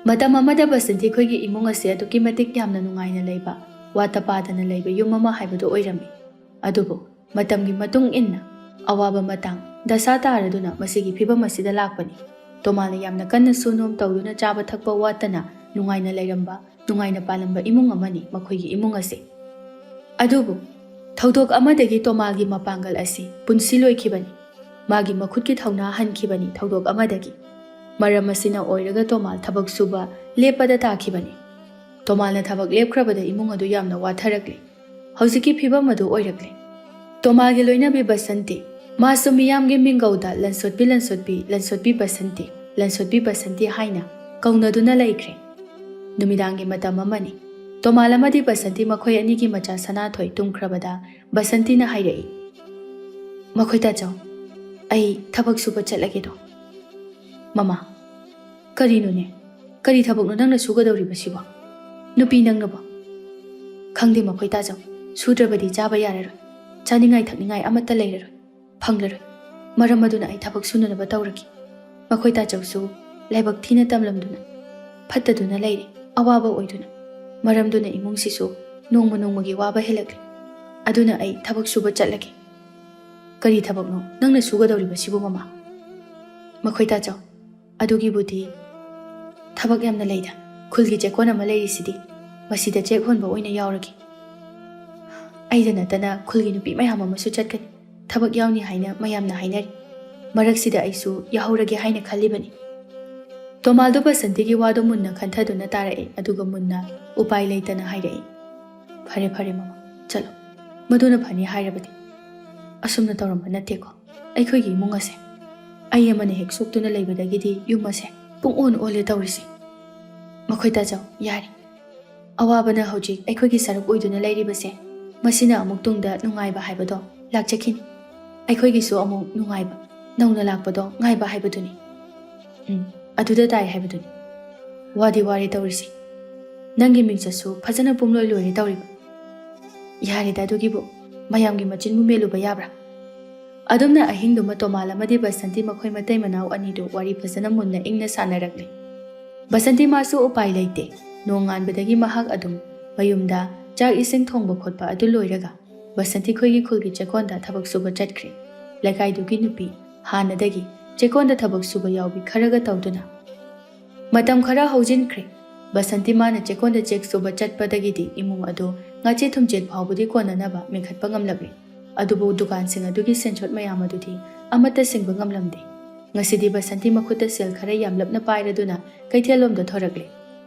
ꯃꯇꯝ ꯑꯃꯗ ꯕꯁꯟꯇꯤ ꯈꯣꯏꯒꯤ ꯏꯃꯨꯡ ꯑꯁꯤ ꯑꯗꯨꯛꯀꯤ ꯃꯇꯤꯛ ꯌꯥꯝꯅ ꯅꯨꯡꯉꯥꯏꯅ ꯂꯩꯕ, ꯋꯥꯠꯇ ꯄꯥꯗꯅ ꯂꯩꯕ ꯌꯨꯝ ꯑꯃ ꯍꯥꯏꯕꯗꯨ ꯑꯣꯏꯔꯝꯃꯤ꯫ ꯑꯗꯨꯕꯨ ꯃꯇꯝꯒꯤ ꯃꯇꯨꯡ ꯏꯟꯅ ꯑꯋꯥꯕ ꯃꯇꯥꯡ ꯗꯁꯥ ꯇꯥꯔꯗꯨꯅ ꯃꯁꯤꯒꯤ ꯐꯤꯕꯝ ꯑꯁꯤꯗ ꯂꯥꯛꯄꯅꯤ꯫ ꯇꯣꯃꯥꯅ ꯌꯥꯝꯅ ꯀꯟꯅ ꯁꯨ ꯅꯣꯝ ꯇꯧꯗꯨꯅ ꯆꯥꯕ ꯊꯛꯄ ꯋꯥꯠꯇꯅ ꯅꯨꯡꯉꯥꯏꯅ ꯂꯩꯔꯝꯕ, ꯅꯨꯡꯉꯥꯏꯅ ꯄꯥꯜꯂꯝꯕ ꯏꯃꯨꯡ ꯑꯃꯅꯤ ꯃꯈꯣꯏꯒꯤ ꯏꯃꯨꯡ ꯑꯁꯤ꯫ ꯑꯗꯨꯕꯨ ꯊꯧꯗꯣꯛ ꯑꯃꯗꯒꯤ ꯇꯣꯃꯥꯒꯤ ꯃꯄꯥꯡꯒꯜ ꯑꯁꯤ ꯄꯨꯟꯁꯤ ꯂꯣꯏꯈꯤꯕꯅꯤ꯫ ꯃꯥꯒꯤ ꯃꯈꯨꯠꯀꯤ ꯊꯧꯅꯥ ꯍꯟꯈꯤꯕꯅꯤ ꯊꯧꯗꯣꯛ ꯑꯃꯗꯒꯤ꯫ ꯃꯔꯝ ꯑꯁꯤꯅ ꯑꯣꯏꯔꯒ ꯇꯣꯃꯥ ꯊꯕꯛ ꯁꯨꯕ ꯂꯦꯞꯄꯗ ꯇꯥꯈꯤꯕꯅꯤ꯫ ꯇꯣꯃꯥꯅ ꯊꯕꯛ ꯂꯦꯞꯈ꯭ꯔꯕꯗ ꯏꯃꯨꯡ ꯑꯗꯨ ꯌꯥꯝꯅ ꯋꯥꯊꯔꯛꯂꯦ꯫ ꯍꯧꯖꯤꯛꯀꯤ ꯐꯤꯕꯝ ꯑꯗꯨ ꯑꯣꯏꯔꯛꯂꯦ꯫ ꯇꯣꯃꯥꯒꯤ ꯂꯣꯏꯅꯕꯤ ꯕꯁꯟꯇꯤ, ꯃꯥꯁꯨ ꯃꯤꯌꯥꯝꯒꯤ ꯃꯤꯡꯒꯧꯗ "ꯂꯟꯁꯣꯠꯄꯤ, ꯂꯟꯁꯣꯠꯄꯤ, ꯂꯟꯁꯣꯠꯄꯤ ꯕꯁꯟꯇꯤ, ꯂꯟꯁꯣꯠꯄꯤ ꯕꯁꯟꯇꯤ" ꯍꯥꯏꯅ ꯀꯧꯅꯗꯨꯅ ꯂꯩꯈ꯭ꯔꯦ꯫ ꯅꯨꯃꯤꯗꯥꯡꯒꯤ ꯃꯇꯝ ꯑꯃꯅꯤ꯫ ꯇꯣꯃꯥꯜ ꯑꯃꯗꯤ ꯕꯁꯟꯇꯤ ꯃꯈꯣꯏ ꯑꯅꯤꯒꯤ ꯃꯆꯥ ꯁꯅꯥꯊꯣꯏ ꯇꯨꯝꯈ꯭ꯔꯕꯗ ꯕꯁꯟꯇꯤꯅ ꯍꯥꯏꯔꯛꯏ, "ꯃꯈꯣꯏ ꯇꯥꯆꯧ, ꯑꯩ ꯊꯕꯛ ꯁꯨꯕ ꯆꯠꯂꯒꯦꯗꯣ꯫" "ꯃꯃꯥ, ꯀꯔꯤꯅꯣꯅꯦ? ꯀꯔꯤ ꯊꯕꯛꯅꯣ ꯅꯪꯅ ꯁꯨꯒꯗꯧꯔꯤꯕꯁꯤꯕꯣ? ꯅꯨꯄꯤ ꯅꯪꯅꯕꯣ?" "ꯈꯪꯗꯦ ꯃꯈꯣꯏ ꯇꯥꯆꯧ, ꯁꯨꯗ꯭ꯔꯕꯗꯤ ꯆꯥꯕ ꯌꯥꯔꯔꯣꯏ, ꯆꯥꯅꯤꯡꯉꯥꯏ ꯊꯛꯅꯤꯡꯉꯥꯏ ꯑꯃꯠꯇ ꯂꯩꯔꯔꯣꯏ, ꯐꯪꯂꯔꯣꯏ꯫ ꯃꯔꯝ ꯑꯗꯨꯅ ꯑꯩ ꯊꯕꯛ ꯁꯨꯅꯅꯕ ꯇꯧꯔꯒꯦ꯫ ꯃꯈꯣꯏ ꯇꯥꯆꯧꯁꯨ ꯂꯥꯏꯕꯛ ꯊꯤꯅ ꯇꯝꯂꯝꯗꯨꯅ ꯐꯠꯇꯗꯨꯅ ꯂꯩꯔꯦ, ꯑꯋꯥꯕ ꯑꯣꯏꯗꯨꯅ꯫ ꯃꯔꯝꯗꯨꯅ ꯏꯃꯨꯡꯁꯤꯁꯨ ꯅꯣꯡꯃ ꯅꯣꯡꯃꯒꯤ ꯋꯥꯕ ꯍꯦꯜꯂꯛꯂꯦ꯫ ꯑꯗꯨꯅ ꯑꯩ ꯊꯕꯛ ꯁꯨꯕ ꯆꯠꯂꯒꯦ꯫" "ꯀꯔꯤ ꯊꯕꯛꯅꯣ ꯅꯪꯅ ꯁꯨꯒꯗꯧꯔꯤꯕꯁꯤꯕꯨ ꯃꯃꯥ?" "ꯃꯈꯣꯏ ꯇꯥꯆꯧ, ꯑꯗꯨꯒꯤꯕꯨꯗꯤ ꯊꯕꯛ ꯌꯥꯝꯅ ꯂꯩꯗ꯫ ꯈꯨꯜꯒꯤ ꯆꯦꯛꯀꯣꯟ ꯑꯃ ꯂꯩꯔꯤꯁꯤꯗꯤ, ꯃꯁꯤꯗ ꯆꯦꯛ ꯍꯣꯟꯕ ꯑꯣꯏꯅ ꯌꯥꯎꯔꯒꯦ꯫ ꯑꯩꯗ ꯅꯠꯇꯅ ꯈꯨꯜꯒꯤ ꯅꯨꯄꯤ ꯃꯌꯥꯝ ꯑꯃꯁꯨ ꯆꯠꯀꯅꯤ꯫ ꯊꯕꯛ ꯌꯥꯎꯅꯤ ꯍꯥꯏꯅ ꯃꯌꯥꯝꯅ ꯍꯥꯏꯅꯔꯤ꯫ ꯃꯔꯛꯁꯤꯗ ꯑꯩꯁꯨ ꯌꯥꯍꯧꯔꯒꯦ ꯍꯥꯏꯅ ꯈꯜꯂꯤꯕꯅꯤ꯫ ꯇꯣꯃꯥꯜꯗꯣ ꯕꯁꯟꯇꯤꯒꯤ ꯋꯥꯗꯣ ꯃꯨꯟꯅ ꯈꯟꯊꯗꯨꯅ ꯇꯥꯔꯛꯏ, ꯑꯗꯨꯒ ꯃꯨꯟꯅ ꯎꯄꯥꯏ ꯂꯩꯇꯅ ꯍꯥꯏꯔꯛꯏ, "ꯐꯔꯦ, ꯐꯔꯦ ꯃꯃꯥ, ꯆꯠꯂꯣ꯫ ꯃꯗꯨꯅ ꯐꯅꯤ ꯍꯥꯏꯔꯕꯗꯤ꯫ ꯑꯁꯨꯝꯅ ꯇꯧꯔꯝꯕ ꯅꯠꯇꯦꯀꯣ ꯑꯩꯈꯣꯏꯒꯤ ꯏꯃꯨꯡ ꯑꯁꯦ꯫ ꯑꯩ ꯑꯃꯅ ꯍꯦꯛ ꯁꯣꯛꯇꯨꯅ ꯂꯩꯕꯗꯒꯤꯗꯤ ꯌꯨꯝ ꯑꯁꯦ ꯄꯨꯡ ꯑꯣꯟ ꯑꯣꯜꯂꯦ ꯇꯧꯔꯤꯁꯦ꯫ ꯃꯈꯣꯏ ꯇꯥꯖꯧ, ꯌꯥꯔꯦ꯫ ꯑꯋꯥꯕꯅ ꯍꯧꯖꯤꯛ ꯑꯩꯈꯣꯏꯒꯤ ꯁꯔꯨꯛ ꯑꯣꯏꯗꯨꯅ ꯂꯩꯔꯤꯕꯁꯦ, ꯃꯁꯤꯅ ꯑꯃꯨꯛ ꯇꯨꯡꯗ ꯅꯨꯡꯉꯥꯏꯕ ꯍꯥꯏꯕꯗꯣ ꯂꯥꯛꯆꯈꯤꯅꯤ꯫ ꯑꯩꯈꯣꯏꯒꯤꯁꯨ ꯑꯃꯨꯛ ꯅꯨꯡꯉꯥꯏꯕ ꯅꯧꯅ ꯂꯥꯛꯄꯗꯣ ꯉꯥꯏꯕ ꯍꯥꯏꯕꯗꯨꯅꯤ꯫ ꯎꯝ, ꯑꯗꯨꯗ ꯇꯥꯏ ꯍꯥꯏꯕꯗꯨꯅꯤ꯫ ꯋꯥꯗꯤ ꯋꯥꯔꯦ ꯇꯧꯔꯤꯁꯦ꯫ ꯅꯪꯒꯤ ꯃꯤꯡꯆꯠꯁꯨ ꯐꯖꯅ ꯄꯨꯝꯂꯣꯏ ꯂꯣꯏꯔꯦ ꯇꯧꯔꯤꯕ꯫ ꯌꯥꯔꯦꯗ ꯑꯗꯨꯒꯤꯕꯨ, ꯃꯌꯥꯝꯒꯤ ꯃꯆꯤꯟꯕꯨ ꯃꯦꯜꯂꯨꯕ ꯌꯥꯕ꯭ꯔꯥ?" ꯑꯗꯨꯝꯅ ꯑꯍꯤꯡꯗꯨꯃ ꯇꯣꯃꯥꯜ ꯑꯃꯗꯤ ꯕꯁꯟꯇꯤ ꯃꯈꯣꯏ ꯃꯇꯩ ꯃꯅꯥꯎ ꯑꯅꯤꯗꯨ ꯋꯥꯔꯤ ꯐꯖꯅ ꯃꯨꯟꯅ ꯏꯪꯅ ꯁꯥꯟꯅꯔꯛꯂꯤ꯫ ꯕꯁꯟꯇꯤ ꯃꯥꯁꯨ ꯎꯄꯥꯏ ꯂꯩꯇꯦ꯫ ꯅꯣꯡꯉꯥꯟꯕꯗꯒꯤ ꯃꯍꯥꯛ ꯑꯗꯨꯝ ꯃꯌꯨꯝꯗ ꯆꯥꯛ ꯏꯁꯤꯡ ꯊꯣꯡꯕ ꯈꯣꯠꯄ ꯑꯗꯨ ꯂꯣꯏꯔꯒ ꯕꯁꯟꯇꯤ ꯈꯣꯏꯒꯤ ꯈꯨꯜꯒꯤ ꯆꯦꯛꯀꯣꯟꯗ ꯊꯕꯛ ꯁꯨꯕ ꯆꯠꯈ꯭ꯔꯦ꯫ ꯂꯩꯀꯥꯏꯗꯨꯒꯤ ꯅꯨꯄꯤ ꯍꯥꯟꯅꯗꯒꯤ ꯆꯦꯛꯀꯣꯟꯗ ꯊꯕꯛ ꯁꯨꯕ ꯌꯥꯎꯕꯤ ꯈꯔꯒ ꯇꯧꯗꯨꯅ꯫ ꯃꯇꯝ ꯈꯔ ꯍꯧꯖꯤꯟꯈ꯭ꯔꯦ꯫ ꯕꯁꯟꯇꯤ ꯃꯥꯅ ꯆꯦꯛꯀꯣꯟꯗ ꯆꯦꯛ ꯁꯨꯕ ꯆꯠꯄꯗꯒꯤꯗꯤ ꯏꯃꯨꯡ ꯑꯗꯨ ꯉꯥꯆꯦꯠ ꯊꯨꯝꯆꯦꯠ ꯐꯥꯎꯕꯗꯤ ꯀꯣꯟꯅꯅꯕ ꯃꯦꯟꯈꯠꯄ ꯉꯝꯂꯛꯂꯦ꯫ ꯑꯗꯨꯕꯨ ꯗꯨꯀꯥꯟꯁꯤꯡ ꯑꯗꯨꯒꯤ ꯁꯦꯟꯁꯣꯠ ꯃꯌꯥꯝ ꯑꯗꯨꯗꯤ ꯑꯃꯠꯇ ꯁꯤꯡꯕ ꯉꯝꯂꯝꯗꯦ꯫ ꯉꯁꯤꯗꯤ ꯕꯁꯟꯇꯤ ꯃꯈꯨꯠꯇ ꯁꯦꯜ ꯈꯔ ꯌꯥꯝꯂꯞꯅ ꯄꯥꯏꯔꯗꯨꯅ ꯀꯩꯊꯦꯜꯂꯣꯝꯗ ꯊꯣꯔꯛꯂꯦ꯫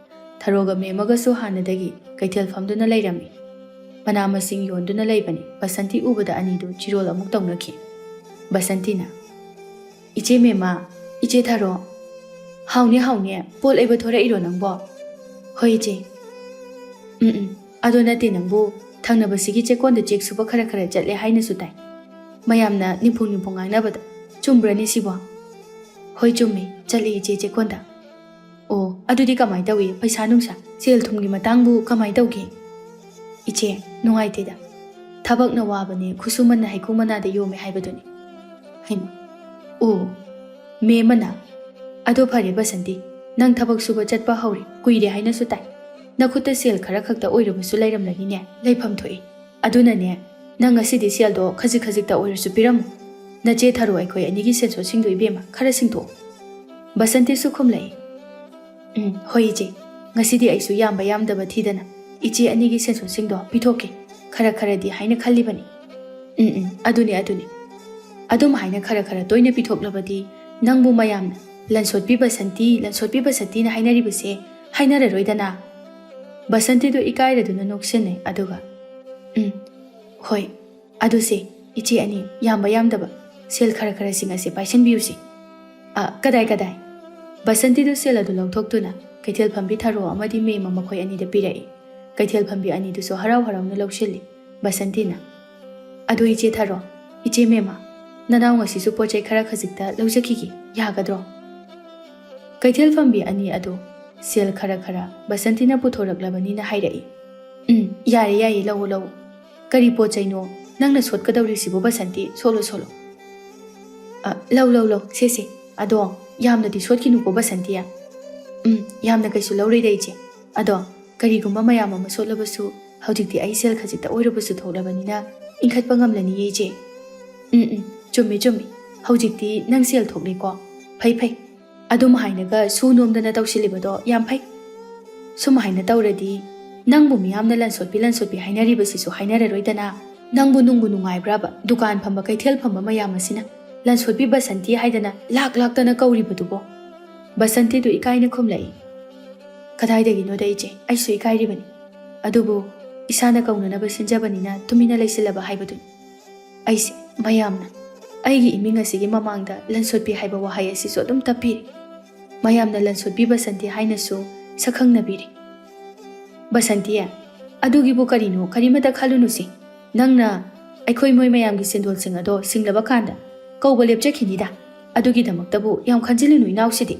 ꯊꯔꯣꯒ ꯃꯦꯝꯃꯒꯁꯨ ꯍꯥꯟꯅꯗꯒꯤ ꯀꯩꯊꯦꯜ ꯐꯝꯗꯨꯅ ꯂꯩꯔꯝꯃꯤ꯫ ꯃꯅꯥ ꯃꯁꯤꯡ ꯌꯣꯟꯗꯨꯅ ꯂꯩꯕꯅꯤ꯫ ꯕꯁꯟꯇꯤ ꯎꯕꯗ ꯑꯅꯤꯗꯨ ꯆꯤꯔꯣꯜ ꯑꯃꯨꯛ ꯇꯧꯅꯈꯤ꯫ ꯕꯁꯟꯇꯤꯅ, "ꯏꯆꯦ ꯃꯦꯝꯃ, ꯏꯆꯦ ꯊꯔꯣ, ꯍꯥꯎꯅꯦ ꯍꯥꯎꯅꯦ, ꯄꯣꯠ ꯂꯩꯕ ꯊꯣꯔꯛꯏꯔꯣ ꯅꯪꯕꯣ?" "ꯍꯣꯏ ꯏꯆꯦ꯫ ꯎꯝ ꯎꯝ, ꯑꯗꯣ ꯅꯠꯇꯦ ꯅꯪꯕꯨ, ꯊꯪꯅꯕꯁꯤꯒꯤ ꯆꯦꯛꯀꯣꯟꯗ ꯆꯦꯛ ꯁꯨꯕ ꯈꯔ ꯈꯔ ꯆꯠꯂꯦ ꯍꯥꯏꯅꯁꯨ ꯇꯥꯏ꯫ ꯃꯌꯥꯝꯅ ꯅꯤꯝꯐꯨ ꯅꯤꯝꯐꯨ ꯉꯥꯡꯅꯕꯗ꯫ ꯆꯨꯝꯕ꯭ꯔꯅꯦ ꯁꯤꯕꯣ?" "ꯍꯣꯏ ꯆꯨꯝꯃꯦ, ꯆꯠꯂꯦ ꯏꯆꯦ ꯆꯦꯛꯀꯣꯟꯗ꯫" "ꯑꯣ, ꯑꯗꯨꯗꯤ ꯀꯃꯥꯏ ꯇꯧꯏ? ꯄꯩꯁꯥ ꯅꯨꯡꯁꯥ, ꯁꯦꯜ ꯊꯨꯝꯒꯤ ꯃꯇꯥꯡꯕꯨ ꯀꯃꯥꯏ ꯇꯧꯒꯦ?" "ꯏꯆꯦ, ꯅꯨꯡꯉꯥꯏꯇꯦꯗ꯫ ꯊꯕꯛꯅ ꯋꯥꯕꯅꯦ, ꯈꯨꯠꯁꯨꯃꯟꯅ ꯍꯩꯀ꯭ꯔꯨ ꯃꯅꯥꯗ ꯌꯣꯝꯃꯦ ꯍꯥꯏꯕꯗꯨꯅꯤ꯫" "ꯍꯩꯃ, ꯑꯣ, ꯃꯦꯝꯃꯅ꯫ ꯑꯗꯣ ꯐꯔꯦ ꯕꯁꯟꯇꯤ, ꯅꯪ ꯊꯕꯛ ꯁꯨꯕ ꯆꯠꯄ ꯍꯧꯔꯦ, ꯀꯨꯏꯔꯦ ꯍꯥꯏꯅꯁꯨ ꯇꯥꯏ꯫ ꯅꯈꯨꯠꯇ ꯁꯦꯜ ꯈꯔ ꯈꯛꯇ ꯑꯣꯏꯔꯕꯁꯨ ꯂꯩꯔꯝꯂꯅꯤꯅꯦ, ꯂꯩꯐꯝ ꯊꯣꯛꯏ꯫ ꯑꯗꯨꯅꯅꯦ, ꯅꯪ ꯉꯁꯤꯗꯤ ꯁꯦꯜꯗꯣ ꯈꯖꯤꯛ ꯈꯖꯤꯛꯇ ꯑꯣꯏꯔꯁꯨ ꯄꯤꯔꯝꯃꯨ꯫ ꯅꯆꯦ ꯊꯔꯣ ꯑꯩꯈꯣꯏ ꯑꯅꯤꯒꯤ ꯁꯦꯟꯁꯣꯠꯁꯤꯡꯗꯣ ꯏꯕꯦꯝꯃ, ꯈꯔ ꯁꯤꯡꯗꯣꯛꯑꯣ꯫" ꯕꯁꯟꯇꯤꯁꯨ ꯈꯨꯝꯂꯛꯏ, "ꯎꯝ, ꯍꯣꯏ ꯏꯆꯦ, ꯉꯁꯤꯗꯤ ꯑꯩꯁꯨ ꯌꯥꯝꯕ ꯌꯥꯝꯗꯕ ꯊꯤꯗꯅ ꯏꯆꯦ ꯑꯅꯤꯒꯤ ꯁꯦꯟꯁꯣꯠꯁꯤꯡꯗꯣ ꯄꯤꯊꯣꯛꯀꯦ꯫ ꯈꯔ ꯈꯔꯗꯤ ꯍꯥꯏꯅ ꯈꯜꯂꯤꯕꯅꯤ꯫" "ꯎꯝ ꯎꯝ, ꯑꯗꯨꯅꯤ ꯑꯗꯨꯅꯤ꯫ ꯑꯗꯨꯝ ꯍꯥꯏꯅ ꯈꯔ ꯈꯔ ꯇꯣꯏꯅ ꯄꯤꯊꯣꯛꯂꯕꯗꯤ ꯅꯪꯕꯨ ꯃꯌꯥꯝꯅ "ꯂꯟꯁꯣꯠꯄꯤ ꯕꯁꯟꯇꯤ, ꯂꯟꯁꯣꯠꯄꯤ ꯕꯁꯟꯇꯤꯅ" ꯍꯥꯏꯅꯔꯤꯕꯁꯦ ꯍꯥꯏꯅꯔꯔꯣꯏꯗꯅ?" ꯕꯁꯟꯇꯤꯗꯨ ꯏꯀꯥꯏꯔꯗꯨꯅ ꯅꯣꯛꯁꯤꯟꯅꯩ, ꯑꯗꯨꯒ, "ꯎꯝ, ꯍꯣꯏ, ꯑꯗꯨꯁꯦ, ꯏꯆꯦ ꯑꯅꯤ, ꯌꯥꯝꯕ ꯌꯥꯝꯗꯕ, ꯁꯦꯜ ꯈꯔ ꯈꯔꯁꯤꯡ ꯑꯁꯦ ꯄꯥꯏꯁꯤꯟꯕꯤꯌꯨꯁꯦ꯫" "ꯑ, ꯀꯗꯥꯏ, ꯀꯗꯥꯏ?" ꯕꯁꯟꯇꯤꯗꯨ ꯁꯦꯜ ꯑꯗꯨ ꯂꯧꯊꯣꯛꯇꯨꯅ ꯀꯩꯊꯦꯜ ꯐꯝꯕꯤ ꯊꯔꯣ ꯑꯃꯗꯤ ꯃꯦꯝꯃ ꯃꯈꯣꯏ ꯑꯅꯤꯗ ꯄꯤꯔꯛꯏ꯫ ꯀꯩꯊꯦꯜ ꯐꯝꯕꯤ ꯑꯅꯤꯗꯨꯁꯨ ꯍꯔꯥꯎ ꯍꯔꯥꯎꯅ ꯂꯧꯁꯤꯜꯂꯤ꯫ ꯕꯁꯟꯇꯤꯅ, "ꯑꯗꯨ ꯏꯆꯦ ꯊꯔꯣ, ꯏꯆꯦ ꯃꯦꯝꯃ, ꯅꯅꯥꯎ ꯉꯁꯤꯁꯨ ꯄꯣꯠ ꯆꯩ ꯈꯔ ꯈꯖꯤꯛꯇ ꯂꯧꯖꯈꯤꯒꯦ, ꯌꯥꯒꯗ꯭ꯔꯣ?" ꯀꯩꯊꯦꯜ ꯐꯝꯕꯤ ꯑꯅꯤ ꯑꯗꯨ ꯁꯦꯜ ꯈꯔ ꯈꯔ ꯕꯁꯟꯇꯤꯅ ꯄꯨꯊꯣꯔꯛꯂꯕꯅꯤꯅ ꯍꯥꯏꯔꯛꯏ꯫ "ꯎꯝ, ꯌꯥꯔꯦ, ꯌꯥꯏꯌꯦ, ꯂꯧꯑꯣ, ꯂꯧꯑꯣ꯫ ꯀꯔꯤ ꯄꯣꯠ ꯆꯩꯅꯣ ꯅꯪꯅ ꯁꯣꯠꯀꯗꯧꯔꯤꯁꯤꯕꯣ, ꯕꯁꯟꯇꯤ? ꯁꯣꯠꯂꯣ, ꯁꯣꯠꯂꯣ꯫" "ꯑ, ꯂꯧ, ꯂꯧ, ꯂꯧ, ꯁꯦ, ꯁꯦ꯫ ꯑꯗꯣ ꯌꯥꯝꯅꯗꯤ ꯁꯣꯠꯈꯤꯅꯨꯀꯣ, ꯕꯁꯟꯇꯤ꯫ ꯎꯝ, ꯌꯥꯝꯅ ꯀꯩꯁꯨ ꯂꯧꯔꯣꯏꯗ, ꯏꯆꯦ꯫ ꯑꯗꯣ ꯀꯔꯤꯒꯨꯝꯕ ꯃꯌꯥꯝ ꯑꯃ ꯁꯣꯠꯂꯕꯁꯨ, ꯍꯧꯖꯤꯛꯇꯤ ꯑꯩ ꯁꯦꯜ ꯈꯖꯤꯛꯇ ꯑꯣꯏꯔꯕꯁꯨ ꯊꯣꯛꯂꯕꯅꯤꯅ ꯏꯟꯈꯠꯄ ꯉꯝꯂꯅꯤꯌꯦ, ꯏꯆꯦ꯫" "ꯎꯝ, ꯎꯝ, ꯆꯨꯝꯃꯤ, ꯆꯨꯝꯃꯤ꯫ ꯍꯧꯖꯤꯛꯇꯤ ꯅꯪ ꯁꯦꯜ ꯊꯣꯛꯂꯦꯀꯣ꯫ ꯐꯩ, ꯐꯩ꯫ ꯑꯗꯨꯝ ꯍꯥꯏꯅꯒ ꯁꯨ ꯅꯣꯝꯗꯅ ꯇꯧꯁꯤꯜꯂꯤꯕꯗꯣ ꯌꯥꯝ ꯐꯩ꯫ ꯁꯨꯝ ꯍꯥꯏꯅ ꯇꯧꯔꯗꯤ ꯅꯪꯕꯨ ꯃꯤꯌꯥꯝꯅ ꯂꯟꯁꯣꯠꯄꯤ, ꯂꯟꯁꯣꯠꯄꯤ ꯍꯥꯏꯅꯔꯤꯕꯁꯤꯁꯨ ꯍꯥꯏꯅꯔꯔꯣꯏꯗꯅ?" "ꯅꯪꯕꯨ ꯅꯨꯡꯕꯨ ꯅꯨꯡꯉꯥꯏꯕ꯭ꯔꯥꯕ, ꯗꯨꯀꯥꯟ ꯐꯝꯕ, ꯀꯩꯊꯦꯜ ꯐꯝꯕ ꯃꯌꯥꯝ ꯑꯁꯤꯅ ꯂꯟꯁꯣꯠꯄꯤ ꯕꯁꯟꯇꯤ ꯍꯥꯏꯗꯅ ꯂꯥꯛ ꯂꯥꯛꯇꯅ ꯀꯧꯔꯤꯕꯗꯨꯕꯣ?" ꯕꯁꯟꯇꯤꯗꯨ ꯏꯀꯥꯏꯅ ꯈꯨꯝꯂꯛꯏ꯫ "ꯀꯗꯥꯏꯗꯒꯤꯅꯣꯗ, ꯏꯆꯦ, ꯑꯩꯁꯨ ꯏꯀꯥꯏꯔꯤꯕꯅꯤ꯫ ꯑꯗꯨꯕꯨ ꯏꯁꯥꯅ ꯀꯧꯅꯅꯕ ꯁꯤꯟꯖꯕꯅꯤꯅ ꯇꯨꯃꯤꯟꯅ ꯂꯩꯁꯤꯜꯂꯕ ꯍꯥꯏꯕꯗꯨꯅꯤ꯫ ꯑꯩꯁꯦ ꯃꯌꯥꯝꯅ, ꯑꯩꯒꯤ ꯏꯃꯤꯡ ꯑꯁꯤꯒꯤ ꯃꯃꯥꯡꯗ ꯂꯟꯁꯣꯠꯄꯤ ꯍꯥꯏꯕ ꯋꯥꯍꯩ ꯑꯁꯤꯁꯨ ꯑꯗꯨꯝ ꯇꯞꯄꯤꯔꯤ꯫ ꯃꯌꯥꯝꯅ ꯂꯟꯁꯣꯠꯄꯤ ꯕꯁꯟꯇꯤ ꯍꯥꯏꯅꯁꯨ ꯁꯛꯈꯪꯅꯕꯤꯔꯤ꯫" "ꯕꯁꯟꯇꯤ, ꯑꯗꯨꯒꯤꯕꯨ ꯀꯔꯤꯅꯣ, ꯀꯔꯤꯃꯇ ꯈꯜꯂꯨꯅꯨꯁꯦ꯫ ꯅꯪꯅ ꯑꯩꯈꯣꯏ ꯃꯣꯏ ꯃꯌꯥꯝꯒꯤ ꯁꯦꯟꯗꯣꯜꯁꯤꯡ ꯑꯗꯣ ꯁꯤꯡꯂꯕ ꯀꯥꯟꯗ ꯀꯧꯕ ꯂꯦꯞꯆꯈꯤꯅꯤꯗ꯫ ꯑꯗꯨꯒꯤꯗꯃꯛꯇꯕꯨ ꯌꯥꯝ ꯈꯟꯖꯤꯜꯂꯨꯅꯨ, ꯏꯅꯥꯎꯁꯤꯗꯤ꯫"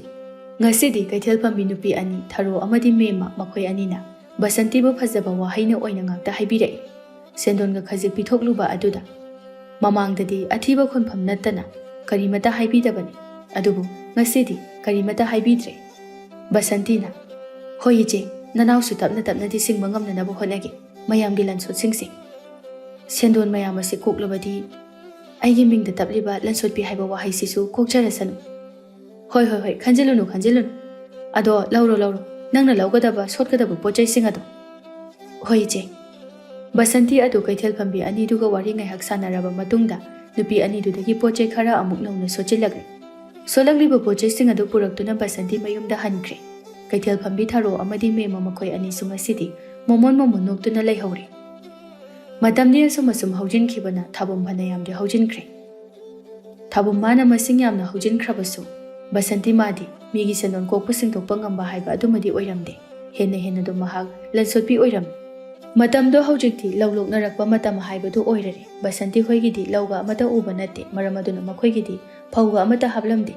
ꯉꯁꯤꯗꯤ ꯀꯩꯊꯦꯜ ꯐꯝꯕꯤ ꯅꯨꯄꯤ ꯑꯅꯤ, ꯊꯔꯣ ꯑꯃꯗꯤ ꯃꯦꯝꯃ, ꯃꯈꯣꯏ ꯑꯅꯤꯅ ꯕꯁꯟꯇꯤꯕꯨ ꯐꯖꯕ ꯋꯥꯍꯩꯅ ꯑꯣꯏꯅ ꯉꯥꯛꯇ ꯍꯥꯏꯕꯤꯔꯛꯏ꯫ ꯁꯦꯟꯗꯣꯟꯒ ꯈꯖꯤꯛ ꯄꯤꯊꯣꯛꯂꯨꯕ ꯑꯗꯨꯗ꯫ ꯃꯃꯥꯡꯗꯗꯤ ꯑꯊꯤꯕ ꯈꯣꯟꯐꯝ ꯅꯠꯇꯅ ꯀꯔꯤꯃꯇ ꯍꯥꯏꯕꯤꯗꯕꯅꯤ꯫ ꯑꯗꯨꯕꯨ ꯉꯁꯤꯗꯤ ꯀꯔꯤꯃꯇ ꯍꯥꯏꯕꯤꯗ꯭ꯔꯦ꯫ ꯕꯁꯟꯇꯤꯅ, "ꯍꯣꯏ ꯏꯆꯦ, ꯅꯅꯥꯎꯁꯨ ꯇꯞꯅ ꯇꯞꯅꯗꯤ ꯁꯤꯡꯕ ꯉꯝꯅꯅꯕ ꯍꯣꯠꯅꯒꯦ, ꯃꯌꯥꯝꯒꯤ ꯂꯟꯁꯣꯠꯁꯤꯡꯁꯦ꯫ ꯁꯦꯟꯗꯣꯟ ꯃꯌꯥꯝ ꯑꯁꯤ ꯀꯣꯛꯂꯕꯗꯤ ꯑꯩꯒꯤ ꯃꯤꯡꯗ ꯇꯞꯂꯤꯕ ꯂꯟꯁꯣꯠꯄꯤ ꯍꯥꯏꯕ ꯋꯥꯍꯩꯁꯤꯁꯨ ꯀꯣꯛꯆꯔꯁꯅꯨ꯫" "ꯍꯣꯏ, ꯍꯣꯏ, ꯍꯣꯏ, ꯈꯟꯖꯤꯜꯂꯨꯅꯨ, ꯈꯟꯖꯤꯜꯂꯨꯅꯨ꯫ ꯑꯗꯣ ꯂꯧꯔꯣ, ꯂꯧꯔꯣ, ꯅꯪꯅ ꯂꯧꯒꯗꯕ, ꯁꯣꯠꯀꯗꯕ ꯄꯣꯠ ꯆꯩꯁꯤꯡ ꯑꯗꯣ꯫" "ꯍꯣꯏ, ꯏꯆꯦ꯫" ꯕꯁꯟꯇꯤ ꯑꯗꯨ ꯀꯩꯊꯦꯜ ꯐꯝꯕꯤ ꯑꯅꯤꯗꯨꯒ ꯋꯥꯔꯤ ꯉꯥꯏꯍꯥꯛ ꯁꯥꯟꯅꯔꯕ ꯃꯇꯨꯡꯗ ꯅꯨꯄꯤ ꯑꯅꯤꯗꯨꯗꯒꯤ ꯄꯣꯠ ꯆꯩ ꯈꯔ ꯑꯃꯨꯛ ꯅꯧꯅ ꯁꯣꯠꯆꯤꯜꯂꯛꯂꯦ꯫ ꯁꯣꯠꯂꯛꯂꯤꯕ ꯄꯣꯠ ꯆꯩꯁꯤꯡ ꯑꯗꯨ ꯄꯨꯔꯛꯇꯨꯅ ꯕꯁꯟꯇꯤ ꯃꯌꯨꯝꯗ ꯍꯟꯈ꯭ꯔꯦ꯫ ꯀꯩꯊꯦꯜ ꯐꯝꯕꯤ ꯊꯥꯔꯣ ꯑꯃꯗꯤ ꯃꯦꯝꯃ ꯃꯈꯣꯏ ꯑꯅꯤꯁꯨ ꯉꯁꯤꯗꯤ ꯃꯣꯃꯣꯟ ꯃꯣꯃꯣꯟ ꯅꯣꯛꯇꯨꯅ ꯂꯩꯍꯧꯔꯦ꯫ ꯃꯇꯝꯗꯤ ꯑꯁꯨꯝ ꯑꯁꯨꯝ ꯍꯧꯖꯤꯟꯈꯤꯕꯅ ꯊꯥꯕꯨꯝ ꯐꯅꯌꯥꯝꯗꯤ ꯍꯧꯖꯤꯟꯈ꯭ꯔꯦ꯫ ꯊꯥꯕꯨꯝ ꯃꯥꯅ ꯃꯁꯤꯡ ꯌꯥꯝꯅ ꯍꯧꯖꯤꯟꯈ꯭ꯔꯕꯁꯨ, ꯕꯁꯟꯇꯤ ꯃꯥꯗꯤ ꯃꯤꯒꯤ ꯁꯦꯟꯗꯣꯟ ꯀꯣꯛꯄ ꯁꯤꯡꯗꯣꯛꯄ ꯉꯝꯕ ꯍꯥꯏꯕ ꯑꯗꯨꯃꯗꯤ ꯑꯣꯏꯔꯝꯗꯦ꯫ ꯍꯦꯟꯅ ꯍꯦꯟꯅꯗꯨ ꯃꯍꯥꯛ ꯂꯟꯁꯣꯠꯄꯤ ꯑꯣꯏꯔꯝꯃꯤ꯫ ꯃꯇꯝꯗꯣ ꯍꯧꯖꯤꯛꯇꯤ ꯂꯧ ꯂꯣꯛꯅꯔꯛꯄ ꯃꯇꯝ ꯍꯥꯏꯕꯗꯨ ꯑꯣꯏꯔꯔꯦ꯫ ꯕꯁꯟꯇꯤ ꯍꯣꯏꯒꯤꯗꯤ ꯂꯧꯒ ꯑꯃꯠꯇ ꯎꯕ ꯅꯠꯇꯦ, ꯃꯔꯝ ꯑꯗꯨꯅ ꯃꯈꯣꯏꯒꯤꯗꯤ ꯐꯧꯒ ꯑꯃꯠꯇ ꯍꯥꯞꯂꯝꯗꯦ꯫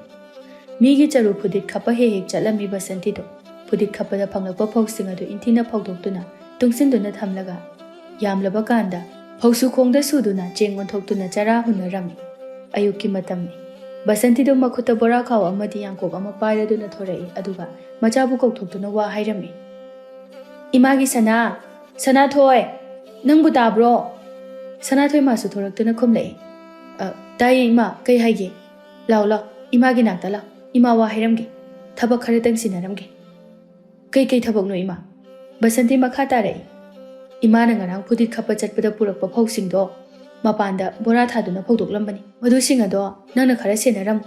ꯃꯤꯒꯤ ꯆꯔꯨ ꯐꯨꯗꯤꯠ ꯈꯞꯄ ꯍꯦꯛ ꯍꯦꯛ ꯆꯠꯂꯝꯃꯤ ꯕꯁꯟꯇꯤꯗꯣ꯫ ꯐꯨꯗꯤꯠ ꯈꯞꯄꯗ ꯐꯪꯂꯛꯄ ꯐꯧꯁꯤꯡ ꯑꯗꯨ ꯏꯟꯊꯤꯅ ꯐꯧꯗꯣꯛꯇꯨꯅ, ꯇꯨꯡꯁꯤꯟꯗꯨꯅ ꯊꯝꯂꯒ, ꯌꯥꯝꯂꯕ ꯀꯥꯟꯗ ꯐꯧꯁꯨ ꯈꯣꯡꯗ ꯁꯨꯗꯨꯅ ꯆꯦꯡ ꯑꯣꯟꯊꯣꯛꯇꯨꯅ ꯆꯔꯥ ꯍꯨꯟꯅꯔꯝꯃꯤ꯫ ꯑꯌꯨꯛꯀꯤ ꯃꯇꯝꯅꯤ꯫ ꯕꯁꯟꯇꯤꯗꯣ ꯃꯈꯨꯠꯇ ꯕꯣꯔꯥ ꯈꯥꯎ ꯑꯃꯗꯤ ꯌꯥꯡꯀꯣꯛ ꯑꯃ ꯄꯥꯏꯔꯗꯨꯅ ꯊꯣꯔꯛꯏ, ꯑꯗꯨꯒ ꯃꯆꯥꯕꯨ ꯀꯧꯊꯣꯛꯇꯨꯅ ꯋꯥ ꯍꯥꯏꯔꯝꯃꯤ꯫ "ꯏꯃꯥꯒꯤ ꯁꯅꯥ, ꯁꯅꯥꯊꯣꯏ, ꯅꯪꯕꯨ ꯇꯥꯕ꯭ꯔꯣ?" ꯁꯅꯥꯊꯣꯏ ꯃꯥꯁꯨ ꯊꯣꯔꯛꯇꯨꯅ ꯈꯨꯝꯂꯛꯏ꯫ "ꯑ, ꯇꯥꯏꯌꯦ ꯏꯃꯥ, ꯀꯩ ꯍꯥꯏꯒꯦ? ꯂꯥꯎ, ꯂꯥꯎ, ꯏꯃꯥꯒꯤ ꯅꯥꯛꯇ ꯂꯥꯎ, ꯏꯃꯥ ꯋꯥ ꯍꯥꯏꯔꯝꯒꯦ, ꯊꯕꯛ ꯈꯔꯇꯪ ꯁꯤꯟꯅꯔꯝꯒꯦ꯫" "ꯀꯩ ꯀꯩ ꯊꯕꯛꯅꯣ ꯏꯃꯥ?" ꯕꯁꯟꯇꯤ ꯃꯈꯥ ꯇꯥꯔꯛꯏ꯫ "ꯏꯃꯥꯅ ꯉꯔꯥꯡ ꯐꯨꯗꯤꯠ ꯈꯞꯄ ꯆꯠꯄꯗ ꯄꯨꯔꯛꯄ ꯐꯧꯁꯤꯡꯗꯣ ꯃꯄꯥꯟꯗ ꯕꯣꯔꯥ ꯊꯥꯗꯨꯅ ꯐꯧꯗꯣꯛꯂꯝꯕꯅꯤ꯫ ꯃꯗꯨꯁꯤꯡ ꯑꯗꯣ ꯅꯪꯅ ꯈꯔ ꯁꯦꯟꯅꯔꯝꯃꯨ꯫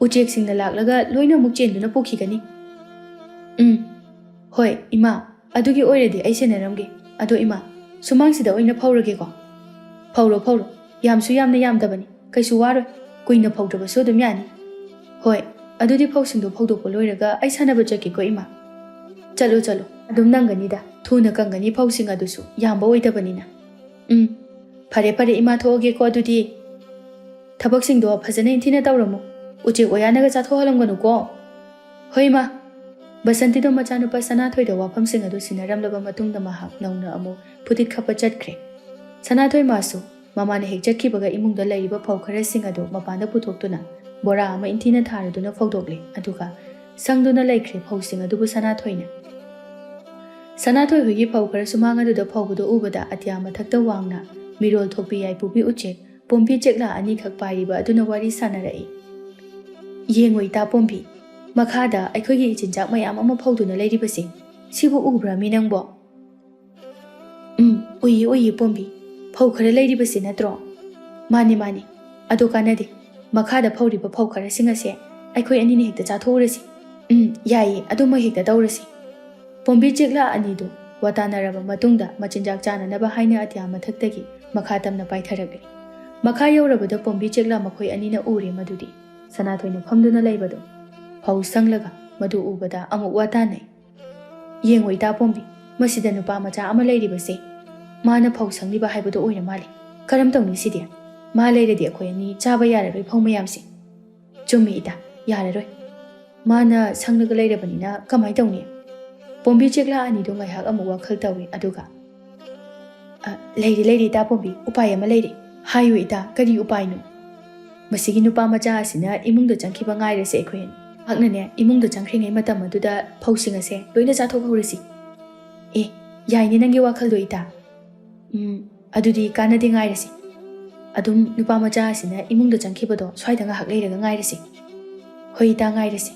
ꯎꯆꯦꯛꯁꯤꯡꯅ ꯂꯥꯛꯂꯒ ꯂꯣꯏꯅ ꯑꯃꯨꯛ ꯆꯦꯟꯗꯨꯅ ꯄꯨꯈꯤꯒꯅꯤ꯫" "ꯎꯝ, ꯍꯣꯏ ꯏꯃꯥ, ꯑꯗꯨꯒꯤ ꯑꯣꯏꯔꯗꯤ ꯑꯩ ꯁꯦꯟꯅꯔꯝꯒꯦ꯫ ꯑꯗꯣ ꯏꯃꯥ, ꯁꯨꯃꯥꯡꯁꯤꯗ ꯑꯣꯏꯅ ꯐꯧꯔꯒꯦꯀꯣ?" "ꯐꯧꯔꯣ, ꯐꯧꯔꯣ꯫ ꯌꯥꯝꯁꯨ ꯌꯥꯝꯅ ꯌꯥꯝꯗꯕꯅꯤ, ꯀꯩꯁꯨ ꯋꯥꯔꯣꯏ꯫ ꯀꯨꯏꯅ ꯐꯧꯗ꯭ꯔꯕꯁꯨ ꯑꯗꯨꯝ ꯌꯥꯅꯤ꯫" "ꯍꯣꯏ, ꯑꯗꯨꯗꯤ ꯐꯧꯁꯤꯡꯗꯣ ꯐꯧꯗꯣꯛꯄ ꯂꯣꯏꯔꯒ ꯑꯩ ꯁꯥꯟꯅꯕ ꯆꯠꯀꯦꯀꯣ ꯏꯃꯥ꯫" "ꯆꯠꯂꯣ, ꯆꯠꯂꯣ, ꯑꯗꯨꯝ ꯅꯪꯒꯅꯤꯗ, ꯊꯨꯅ ꯀꯪꯒꯅꯤ ꯐꯧꯁꯤꯡ ꯑꯗꯨꯁꯨ, ꯌꯥꯝꯕ ꯑꯣꯏꯗꯕꯅꯤꯅ꯫" "ꯎꯝ, ꯐꯔꯦ, ꯐꯔꯦ ꯏꯃꯥ, ꯊꯣꯛꯑꯒꯦꯀꯣ ꯑꯗꯨꯗꯤ꯫ ꯊꯕꯛꯁꯤꯡꯗꯣ ꯐꯖꯅ ꯏꯟꯊꯤꯅ ꯇꯧꯔꯝꯃꯨ, ꯎꯆꯦꯛ ꯑꯣꯌꯥꯅꯒ ꯆꯥꯊꯣꯛꯍꯜꯂꯝꯒꯅꯨꯀꯣ꯫" "ꯍꯣꯏ ꯏꯃꯥ꯫" ꯕꯁꯟꯇꯤꯗꯣ ꯃꯆꯥꯅꯨꯄꯥ ꯁꯅꯥꯊꯣꯏꯗ ꯋꯥꯐꯝꯁꯤꯡ ꯑꯗꯨ ꯁꯤꯟꯅꯔꯝꯂꯕ ꯃꯇꯨꯡꯗ ꯃꯍꯥꯛ ꯅꯧꯅ ꯑꯃꯨꯛ ꯐꯨꯗꯤꯠ ꯈꯞꯄ ꯆꯠꯈ꯭ꯔꯦ꯫ ꯁꯅꯥꯊꯣꯏ ꯃꯥꯁꯨ ꯃꯃꯥꯅ ꯍꯦꯛ ꯆꯠꯈꯤꯕꯒ ꯏꯃꯨꯡꯗ ꯂꯩꯔꯤꯕ ꯐꯧ ꯈꯔꯁꯤꯡ ꯑꯗꯨ ꯃꯄꯥꯟꯗ ꯄꯨꯊꯣꯛꯇꯨꯅ ꯕꯣꯔꯥ ꯑꯃ ꯏꯟꯊꯤꯅ ꯊꯥꯔꯗꯨꯅ ꯐꯧꯗꯣꯛꯂꯦ, ꯑꯗꯨꯒ ꯁꯪꯗꯨꯅ ꯂꯩꯈ꯭ꯔꯦ ꯐꯧꯁꯤꯡ ꯑꯗꯨꯕꯨ ꯁꯅꯥꯊꯣꯏꯅ꯫ ꯁꯅꯥꯊꯣꯏ ꯍꯣꯏꯒꯤ ꯐꯧ ꯈꯔ ꯁꯨꯃꯥꯡ ꯑꯗꯨꯗ ꯐꯧꯕꯗꯨ ꯎꯕꯗ ꯑꯇꯤꯌꯥ ꯃꯊꯛꯇ ꯋꯥꯡꯅ ꯃꯤꯔꯣꯜ ꯊꯣꯛꯄꯤ ꯌꯥꯏꯄꯨꯕꯤ ꯎꯆꯦꯛ ꯄꯣꯝꯕꯤ ꯆꯦꯛꯂꯥ ꯑꯅꯤꯈꯛ ꯄꯥꯏꯔꯤꯕ ꯑꯗꯨꯅ ꯋꯥꯔꯤ ꯁꯥꯟꯅꯔꯛꯏ꯫ "ꯌꯦꯡꯉꯣ ꯏꯇꯥ ꯄꯣꯝꯕꯤ, ꯃꯈꯥꯗ ꯑꯩꯈꯣꯏꯒꯤ ꯏꯆꯤꯟꯖꯥꯛ ꯃꯌꯥꯝ ꯑꯃ ꯐꯧꯗꯨꯅ ꯂꯩꯔꯤꯕꯁꯦ, ꯁꯤꯕꯨ ꯎꯕ꯭ꯔꯥꯃꯤ ꯅꯪꯕꯣ?" "ꯎꯝ, ꯎꯏꯌꯦ, ꯎꯏꯌꯦ ꯄꯣꯝꯕꯤ, ꯐꯧ ꯈꯔ ꯂꯩꯔꯤꯕꯁꯤ ꯅꯠꯇ꯭ꯔꯣ?" "ꯃꯥꯅꯤ, ꯃꯥꯅꯤ꯫ ꯑꯗꯨ ꯀꯥꯟꯅꯗꯦ꯫ ꯃꯈꯥꯗ ꯐꯧꯔꯤꯕ ꯐꯧ ꯈꯔꯁꯤꯡ ꯑꯁꯦ ꯑꯩꯈꯣꯏ ꯑꯅꯤꯅ ꯍꯦꯛꯇ ꯆꯥꯊꯣꯛꯎꯔꯁꯤ꯫" "ꯎꯝ, ꯌꯥꯏꯌꯦ, ꯑꯗꯨꯃꯛ ꯍꯦꯛꯇ ꯇꯧꯔꯁꯤ꯫" ꯄꯣꯝꯕꯤ ꯆꯦꯛꯂꯥ ꯑꯅꯤꯗꯨ ꯋꯥ ꯇꯥꯅꯔꯕ ꯃꯇꯨꯡꯗ ꯃꯆꯤꯟꯖꯥꯛ ꯆꯥꯅꯅꯕ ꯍꯥꯏꯅ ꯑꯇꯤꯌꯥ ꯃꯊꯛꯇꯒꯤ ꯃꯈꯥ ꯇꯝꯅ ꯄꯥꯏꯊꯔꯛꯂꯤ꯫ ꯃꯈꯥ ꯌꯧꯔꯕꯗ ꯄꯣꯝꯕꯤ ꯆꯦꯛꯂꯥ ꯃꯈꯣꯏ ꯑꯅꯤꯅ ꯎꯔꯦ ꯃꯗꯨꯗꯤ ꯁꯅꯥꯊꯣꯏꯅ ꯐꯝꯗꯨꯅ ꯂꯩꯕꯗꯨ ꯐꯧ ꯁꯪꯂꯒ꯫ ꯃꯗꯨ ꯎꯕꯗ ꯑꯃꯨꯛ ꯋꯥ ꯇꯥꯅꯩ꯫ "ꯌꯦꯡꯉꯣ ꯏꯇꯥ ꯄꯣꯝꯕꯤ, ꯃꯁꯤꯗ ꯅꯨꯄꯥ ꯃꯆꯥ ꯑꯃ ꯂꯩꯔꯤꯕꯁꯦ, ꯃꯥꯅ ꯐꯧ ꯁꯪꯂꯤꯕ ꯍꯥꯏꯕꯗꯨ ꯑꯣꯏꯔ ꯃꯥꯜꯂꯦ꯫ ꯀꯔꯝ ꯇꯧꯅꯤ ꯁꯤꯗꯤ? ꯃꯥ ꯂꯩꯔꯗꯤ ꯑꯩꯈꯣꯏ ꯑꯅꯤ ꯆꯥꯕ ꯌꯥꯔꯔꯣꯏ ꯐꯧ ꯃꯌꯥꯝꯁꯦ꯫" "ꯆꯨꯝꯃꯤ ꯏꯇꯥ, ꯌꯥꯔꯔꯣꯏ꯫ ꯃꯥꯅ ꯁꯪꯂꯒ ꯂꯩꯔꯕꯅꯤꯅ ꯀꯃꯥꯏ ꯇꯧꯅꯤ?" ꯄꯣꯝꯕꯤ ꯆꯦꯛꯂꯥ ꯑꯅꯤꯗꯣ ꯉꯥꯏꯍꯥꯛ ꯑꯃꯨꯛ ꯋꯥꯈꯜ ꯇꯧꯏ, ꯑꯗꯨꯒ, "ꯑ, ꯂꯩꯔꯦ, ꯂꯩꯔꯦ ꯏꯇꯥ ꯄꯣꯝꯕꯤ, ꯎꯄꯥꯏ ꯑꯃ ꯂꯩꯔꯦ꯫ ꯍꯥꯏꯌꯨ ꯏꯇꯥ, ꯀꯔꯤ ꯎꯄꯥꯏꯅꯣ?" "ꯃꯁꯤꯒꯤ ꯅꯨꯄꯥ ꯃꯆꯥ ꯑꯁꯤꯅ ꯏꯃꯨꯡꯗ ꯆꯪꯈꯤꯕ ꯉꯥꯏꯔꯁꯦ ꯑꯩꯈꯣꯏ ꯑꯅꯤ꯫ ꯃꯍꯥꯛꯅꯅꯦ ꯏꯃꯨꯡꯗ ꯆꯪꯈ꯭ꯔꯤꯉꯩ ꯃꯇꯝ ꯑꯗꯨꯗ ꯐꯧꯁꯤꯡ ꯑꯁꯦ ꯂꯣꯏꯅ ꯆꯥꯊꯣꯛꯍꯧꯔꯁꯤ꯫" "ꯑꯦ, ꯌꯥꯏꯅꯦ ꯅꯪꯒꯤ ꯋꯥꯈꯜꯗꯣ ꯏꯇꯥ꯫ ꯎꯝ, ꯑꯗꯨꯗꯤ ꯀꯥꯟꯅꯗꯦ, ꯉꯥꯏꯔꯁꯤ꯫ ꯑꯗꯨꯝ ꯅꯨꯄꯥ ꯃꯆꯥ ꯑꯁꯤꯅ ꯏꯃꯨꯡꯗ ꯆꯪꯈꯤꯕꯗꯣ ꯁ꯭ꯋꯥꯏꯗ ꯉꯥꯏꯍꯥꯛ ꯂꯩꯔꯒ ꯉꯥꯏꯔꯁꯤ꯫" "ꯍꯣꯏ ꯏꯇꯥ, ꯉꯥꯏꯔꯁꯤ꯫"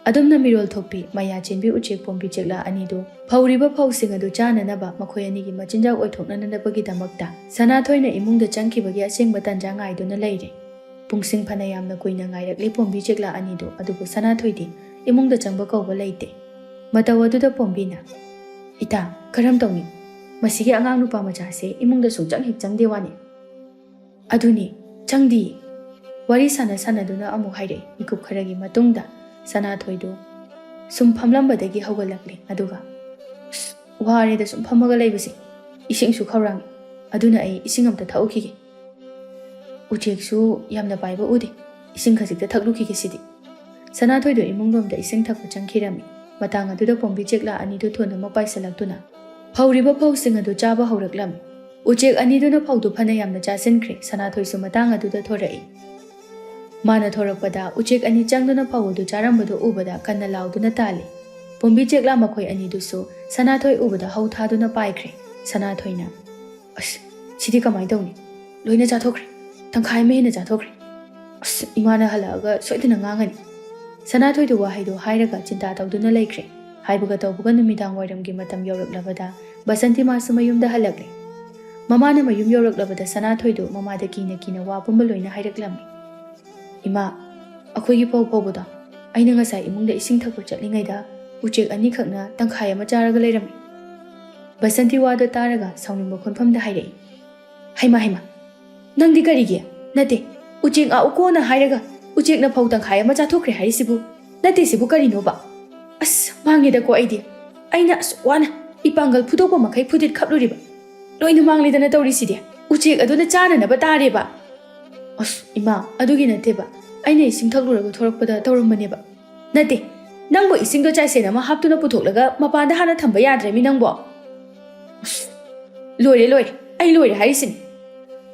ꯑꯗꯨꯝꯅ ꯃꯤꯔꯣꯜ ꯊꯣꯛꯄꯤ ꯃꯌꯥ ꯆꯦꯟꯕꯤ ꯎꯆꯦꯛ ꯄꯣꯝꯕꯤ ꯆꯦꯛꯂꯥ ꯑꯅꯤꯗꯨ ꯐꯧꯔꯤꯕ ꯐꯧꯁꯤꯡ ꯑꯗꯨ ꯆꯥꯅꯅꯕ ꯃꯈꯣꯏ ꯑꯅꯤꯒꯤ ꯃꯆꯤꯟꯖꯥꯛ ꯑꯣꯏꯊꯣꯛꯅꯅꯕꯒꯤꯗꯃꯛꯇ ꯁꯅꯥꯊꯣꯏꯅ ꯏꯃꯨꯡꯗ ꯆꯪꯈꯤꯕꯒꯤ ꯑꯁꯦꯡꯕ ꯇꯥꯟꯖꯥ ꯉꯥꯏꯗꯨꯅ ꯂꯩꯔꯦ꯫ ꯄꯨꯡꯁꯤꯡ ꯐꯅ ꯌꯥꯝꯅ ꯀꯨꯏꯅ ꯉꯥꯏꯔꯛꯂꯤ ꯄꯣꯝꯕꯤ ꯆꯦꯛꯂꯥ ꯑꯅꯤꯗꯨ, ꯑꯗꯨꯕꯨ ꯁꯅꯥꯊꯣꯏꯗꯤ ꯏꯃꯨꯡꯗ ꯆꯪꯕ ꯀꯧꯕ ꯂꯩꯇꯦ꯫ ꯃꯇꯧ ꯑꯗꯨꯗ ꯄꯣꯝꯕꯤꯅ, "ꯏꯇꯥ, ꯀꯔꯝ ꯇꯧꯅꯤ? ꯃꯁꯤꯒꯤ ꯑꯉꯥꯡ ꯅꯨꯄꯥ ꯃꯆꯥꯁꯦ ꯏꯃꯨꯡꯗ ꯁꯨꯡꯆꯪ ꯍꯦꯛ ꯆꯪꯗꯦ ꯋꯥꯅꯤ꯫" "ꯑꯗꯨꯅꯤ, ꯆꯪꯗꯤꯌꯦ꯫" ꯋꯥꯔꯤ ꯁꯥꯟꯅ ꯁꯥꯟꯅꯗꯨꯅ ꯑꯃꯨꯛ ꯍꯥꯏꯔꯛꯏ꯫ ꯃꯤꯀꯨꯞ ꯈꯔꯒꯤ ꯃꯇꯨꯡꯗ ꯁꯅꯥꯊꯣꯏꯗꯨ ꯁꯨꯝ ꯐꯝꯂꯝꯕꯗꯒꯤ ꯍꯧꯒꯠꯂꯛꯂꯦ, ꯑꯗꯨꯒ, "ꯑꯁ, ꯋꯥꯔꯦꯗ ꯁꯨꯝ ꯐꯝꯃꯒ ꯂꯩꯕꯁꯦ꯫ ꯏꯁꯤꯡꯁꯨ ꯈꯧꯔꯥꯡꯉꯤ꯫ ꯑꯗꯨꯅ ꯑꯩ ꯏꯁꯤꯡ ꯑꯝꯇ ꯊꯛꯎꯈꯤꯒꯦ꯫ ꯎꯆꯦꯛꯁꯨ ꯌꯥꯝꯅ ꯄꯥꯏꯕ ꯎꯗꯦ꯫ ꯏꯁꯤꯡ ꯈꯖꯤꯛꯇ ꯊꯛꯂꯨꯈꯤꯒꯦ ꯁꯤꯗꯤ꯫" ꯁꯅꯥꯊꯣꯏꯗꯨ ꯏꯃꯨꯡꯂꯣꯝꯗ ꯏꯁꯤꯡ ꯊꯛꯄ ꯆꯪꯈꯤꯔꯝꯃꯤ꯫ ꯃꯇꯥꯡ ꯑꯗꯨꯗ ꯄꯣꯝꯕꯤ ꯆꯦꯛꯂꯥ ꯑꯅꯤꯗꯨ ꯊꯨꯅꯃꯛ ꯄꯥꯏꯁꯤꯜꯂꯛꯇꯨꯅ ꯐꯧꯔꯤꯕ ꯐꯧꯁꯤꯡ ꯑꯗꯨ ꯆꯥꯕ ꯍꯧꯔꯛꯂꯝꯃꯤ꯫ ꯎꯆꯦꯛ ꯑꯅꯤꯗꯨꯅ ꯐꯧꯗꯨ ꯐꯅ ꯌꯥꯝꯅ ꯆꯥꯁꯤꯟꯈ꯭ꯔꯦ꯫ ꯁꯅꯥꯊꯣꯏꯁꯨ ꯃꯇꯥꯡ ꯑꯗꯨꯗ ꯊꯣꯔꯛꯏ꯫ ꯃꯥꯅ ꯊꯣꯔꯛꯄꯗ ꯎꯆꯦꯛ ꯑꯅꯤ ꯆꯪꯗꯨꯅ ꯐꯧ ꯑꯗꯨ ꯆꯥꯔꯝꯕꯗꯨ ꯎꯕꯗ ꯀꯟꯅ ꯂꯥꯎꯗꯨꯅ ꯇꯥꯜꯂꯤ꯫ ꯄꯣꯝꯕꯤ ꯆꯦꯛꯂꯥ ꯃꯈꯣꯏ ꯑꯅꯤꯗꯨꯁꯨ ꯁꯅꯥꯊꯣꯏ ꯎꯕꯗ ꯍꯧ ꯊꯥꯗꯨꯅ ꯄꯥꯏꯈ꯭ꯔꯦ꯫ ꯁꯅꯥꯊꯣꯏꯅ, "ꯑꯁ, ꯁꯤꯗꯤ ꯀꯃꯥꯏꯅ ꯇꯧꯅꯤ? ꯂꯣꯏꯅ ꯆꯥꯊꯣꯛꯈ꯭ꯔꯦ꯫ ꯇꯪꯈꯥꯏ ꯑꯃ ꯍꯦꯟꯅ ꯆꯥꯊꯣꯛꯈ꯭ꯔꯦ꯫ ꯑꯁ, ꯏꯃꯥꯅ ꯍꯜꯂꯛꯑꯒ ꯁꯣꯏꯗꯅ ꯉꯥꯡꯉꯅꯤ꯫" ꯁꯅꯥꯊꯣꯏꯗꯨ ꯋꯥꯍꯩꯗꯨ ꯍꯥꯏꯔꯒ ꯆꯤꯟꯇꯥ ꯇꯧꯗꯨꯅ ꯂꯩꯈ꯭ꯔꯦ꯫ ꯍꯥꯏꯕꯒ ꯇꯧꯕꯒ ꯅꯨꯃꯤꯗꯥꯡ ꯋꯥꯏꯔꯝꯒꯤ ꯃꯇꯝ ꯌꯧꯔꯛꯂꯕꯗ ꯕꯁꯟꯇꯤ ꯃꯥꯁꯨ ꯃꯌꯨꯝꯗ ꯍꯜꯂꯛꯂꯦ꯫ ꯃꯃꯥꯅ ꯃꯌꯨꯝ ꯌꯧꯔꯛꯂꯕꯗ ꯁꯅꯥꯊꯣꯏꯗꯨ ꯃꯃꯥꯗ ꯀꯤꯅ ꯀꯤꯅ ꯋꯥ ꯄꯨꯝꯕ ꯂꯣꯏꯅ ꯍꯥꯏꯔꯛꯂꯝꯃꯤ꯫ "ꯏꯃꯥ, ꯑꯩꯈꯣꯏꯒꯤ ꯐꯧ ꯐꯧꯕꯗꯣ ꯑꯩꯅ ꯉꯁꯥꯏ ꯏꯃꯨꯡꯗ ꯏꯁꯤꯡ ꯊꯛꯄ ꯆꯠꯂꯤꯉꯩꯗ ꯎꯆꯦꯛ ꯑꯅꯤꯈꯛꯅ ꯇꯪꯈꯥꯏ ꯑꯃ ꯆꯥꯔꯒ ꯂꯩꯔꯝꯃꯤ꯫" ꯕꯁꯟꯇꯤ ꯋꯥꯗꯣ ꯇꯥꯔꯒ ꯁꯥꯎꯅꯤꯡꯕ ꯈꯣꯟꯐꯝꯗ ꯍꯥꯏꯔꯛꯏ꯫ "ꯍꯩꯃꯥ, ꯍꯩꯃꯥ, ꯅꯪꯗꯤ ꯀꯔꯤꯒꯤ? ꯅꯠꯇꯦ, ꯎꯆꯦꯛ ꯉꯥꯛꯎꯀꯣꯅ ꯍꯥꯏꯔꯒ ꯎꯆꯦꯛꯅ ꯐꯧ ꯇꯪꯈꯥꯏ ꯑꯃ ꯆꯥꯊꯣꯛꯈ꯭ꯔꯦ ꯍꯥꯏꯔꯤꯁꯤꯕꯨ? ꯅꯠꯇꯦ, ꯁꯤꯕꯨ ꯀꯔꯤꯅꯣꯕ? ꯑꯁ, ꯃꯥꯡꯉꯦꯗꯀꯣ ꯑꯩꯗꯤ꯫ ꯑꯩꯅ ꯑꯁꯨꯛ ꯋꯥꯅ ꯏꯄꯥꯡꯒꯜ ꯐꯨꯗꯣꯛꯄ ꯃꯈꯩ ꯐꯨꯗꯤꯠ ꯈꯞꯂꯨꯔꯤꯕ꯫ ꯂꯣꯏꯅ ꯃꯥꯡꯂꯦꯗꯅ ꯇꯧꯔꯤꯁꯤꯗꯤ꯫ ꯎꯆꯦꯛ ꯑꯗꯨꯅ ꯆꯥꯅꯅꯕ ꯇꯥꯔꯦꯕ꯫" "ꯑꯁ, ꯏꯃꯥ, ꯑꯗꯨꯒꯤ ꯅꯠꯇꯦꯕ꯫ ꯑꯩꯅ ꯏꯁꯤꯡ ꯊꯛꯂꯨꯔꯒ ꯊꯣꯔꯛꯄꯗ ꯇꯧꯔꯝꯕꯅꯦꯕ꯫" "ꯅꯠꯇꯦ, ꯅꯪꯕꯨ ꯏꯁꯤꯡꯗꯣ ꯆꯥꯏꯁꯦꯟ ꯑꯃ ꯍꯥꯞꯇꯨꯅ ꯄꯨꯊꯣꯛꯂꯒ ꯃꯄꯥꯟꯗ ꯍꯥꯟꯅ ꯊꯝꯕ ꯌꯥꯗ꯭ꯔꯦꯃꯤ ꯅꯪꯕꯣ?" "ꯑꯁ, ꯂꯣꯏꯔꯦ, ꯂꯣꯏꯔꯦ, ꯑꯩ ꯂꯣꯏꯔꯦ ꯍꯥꯏꯔꯤꯁꯤꯅꯤ꯫"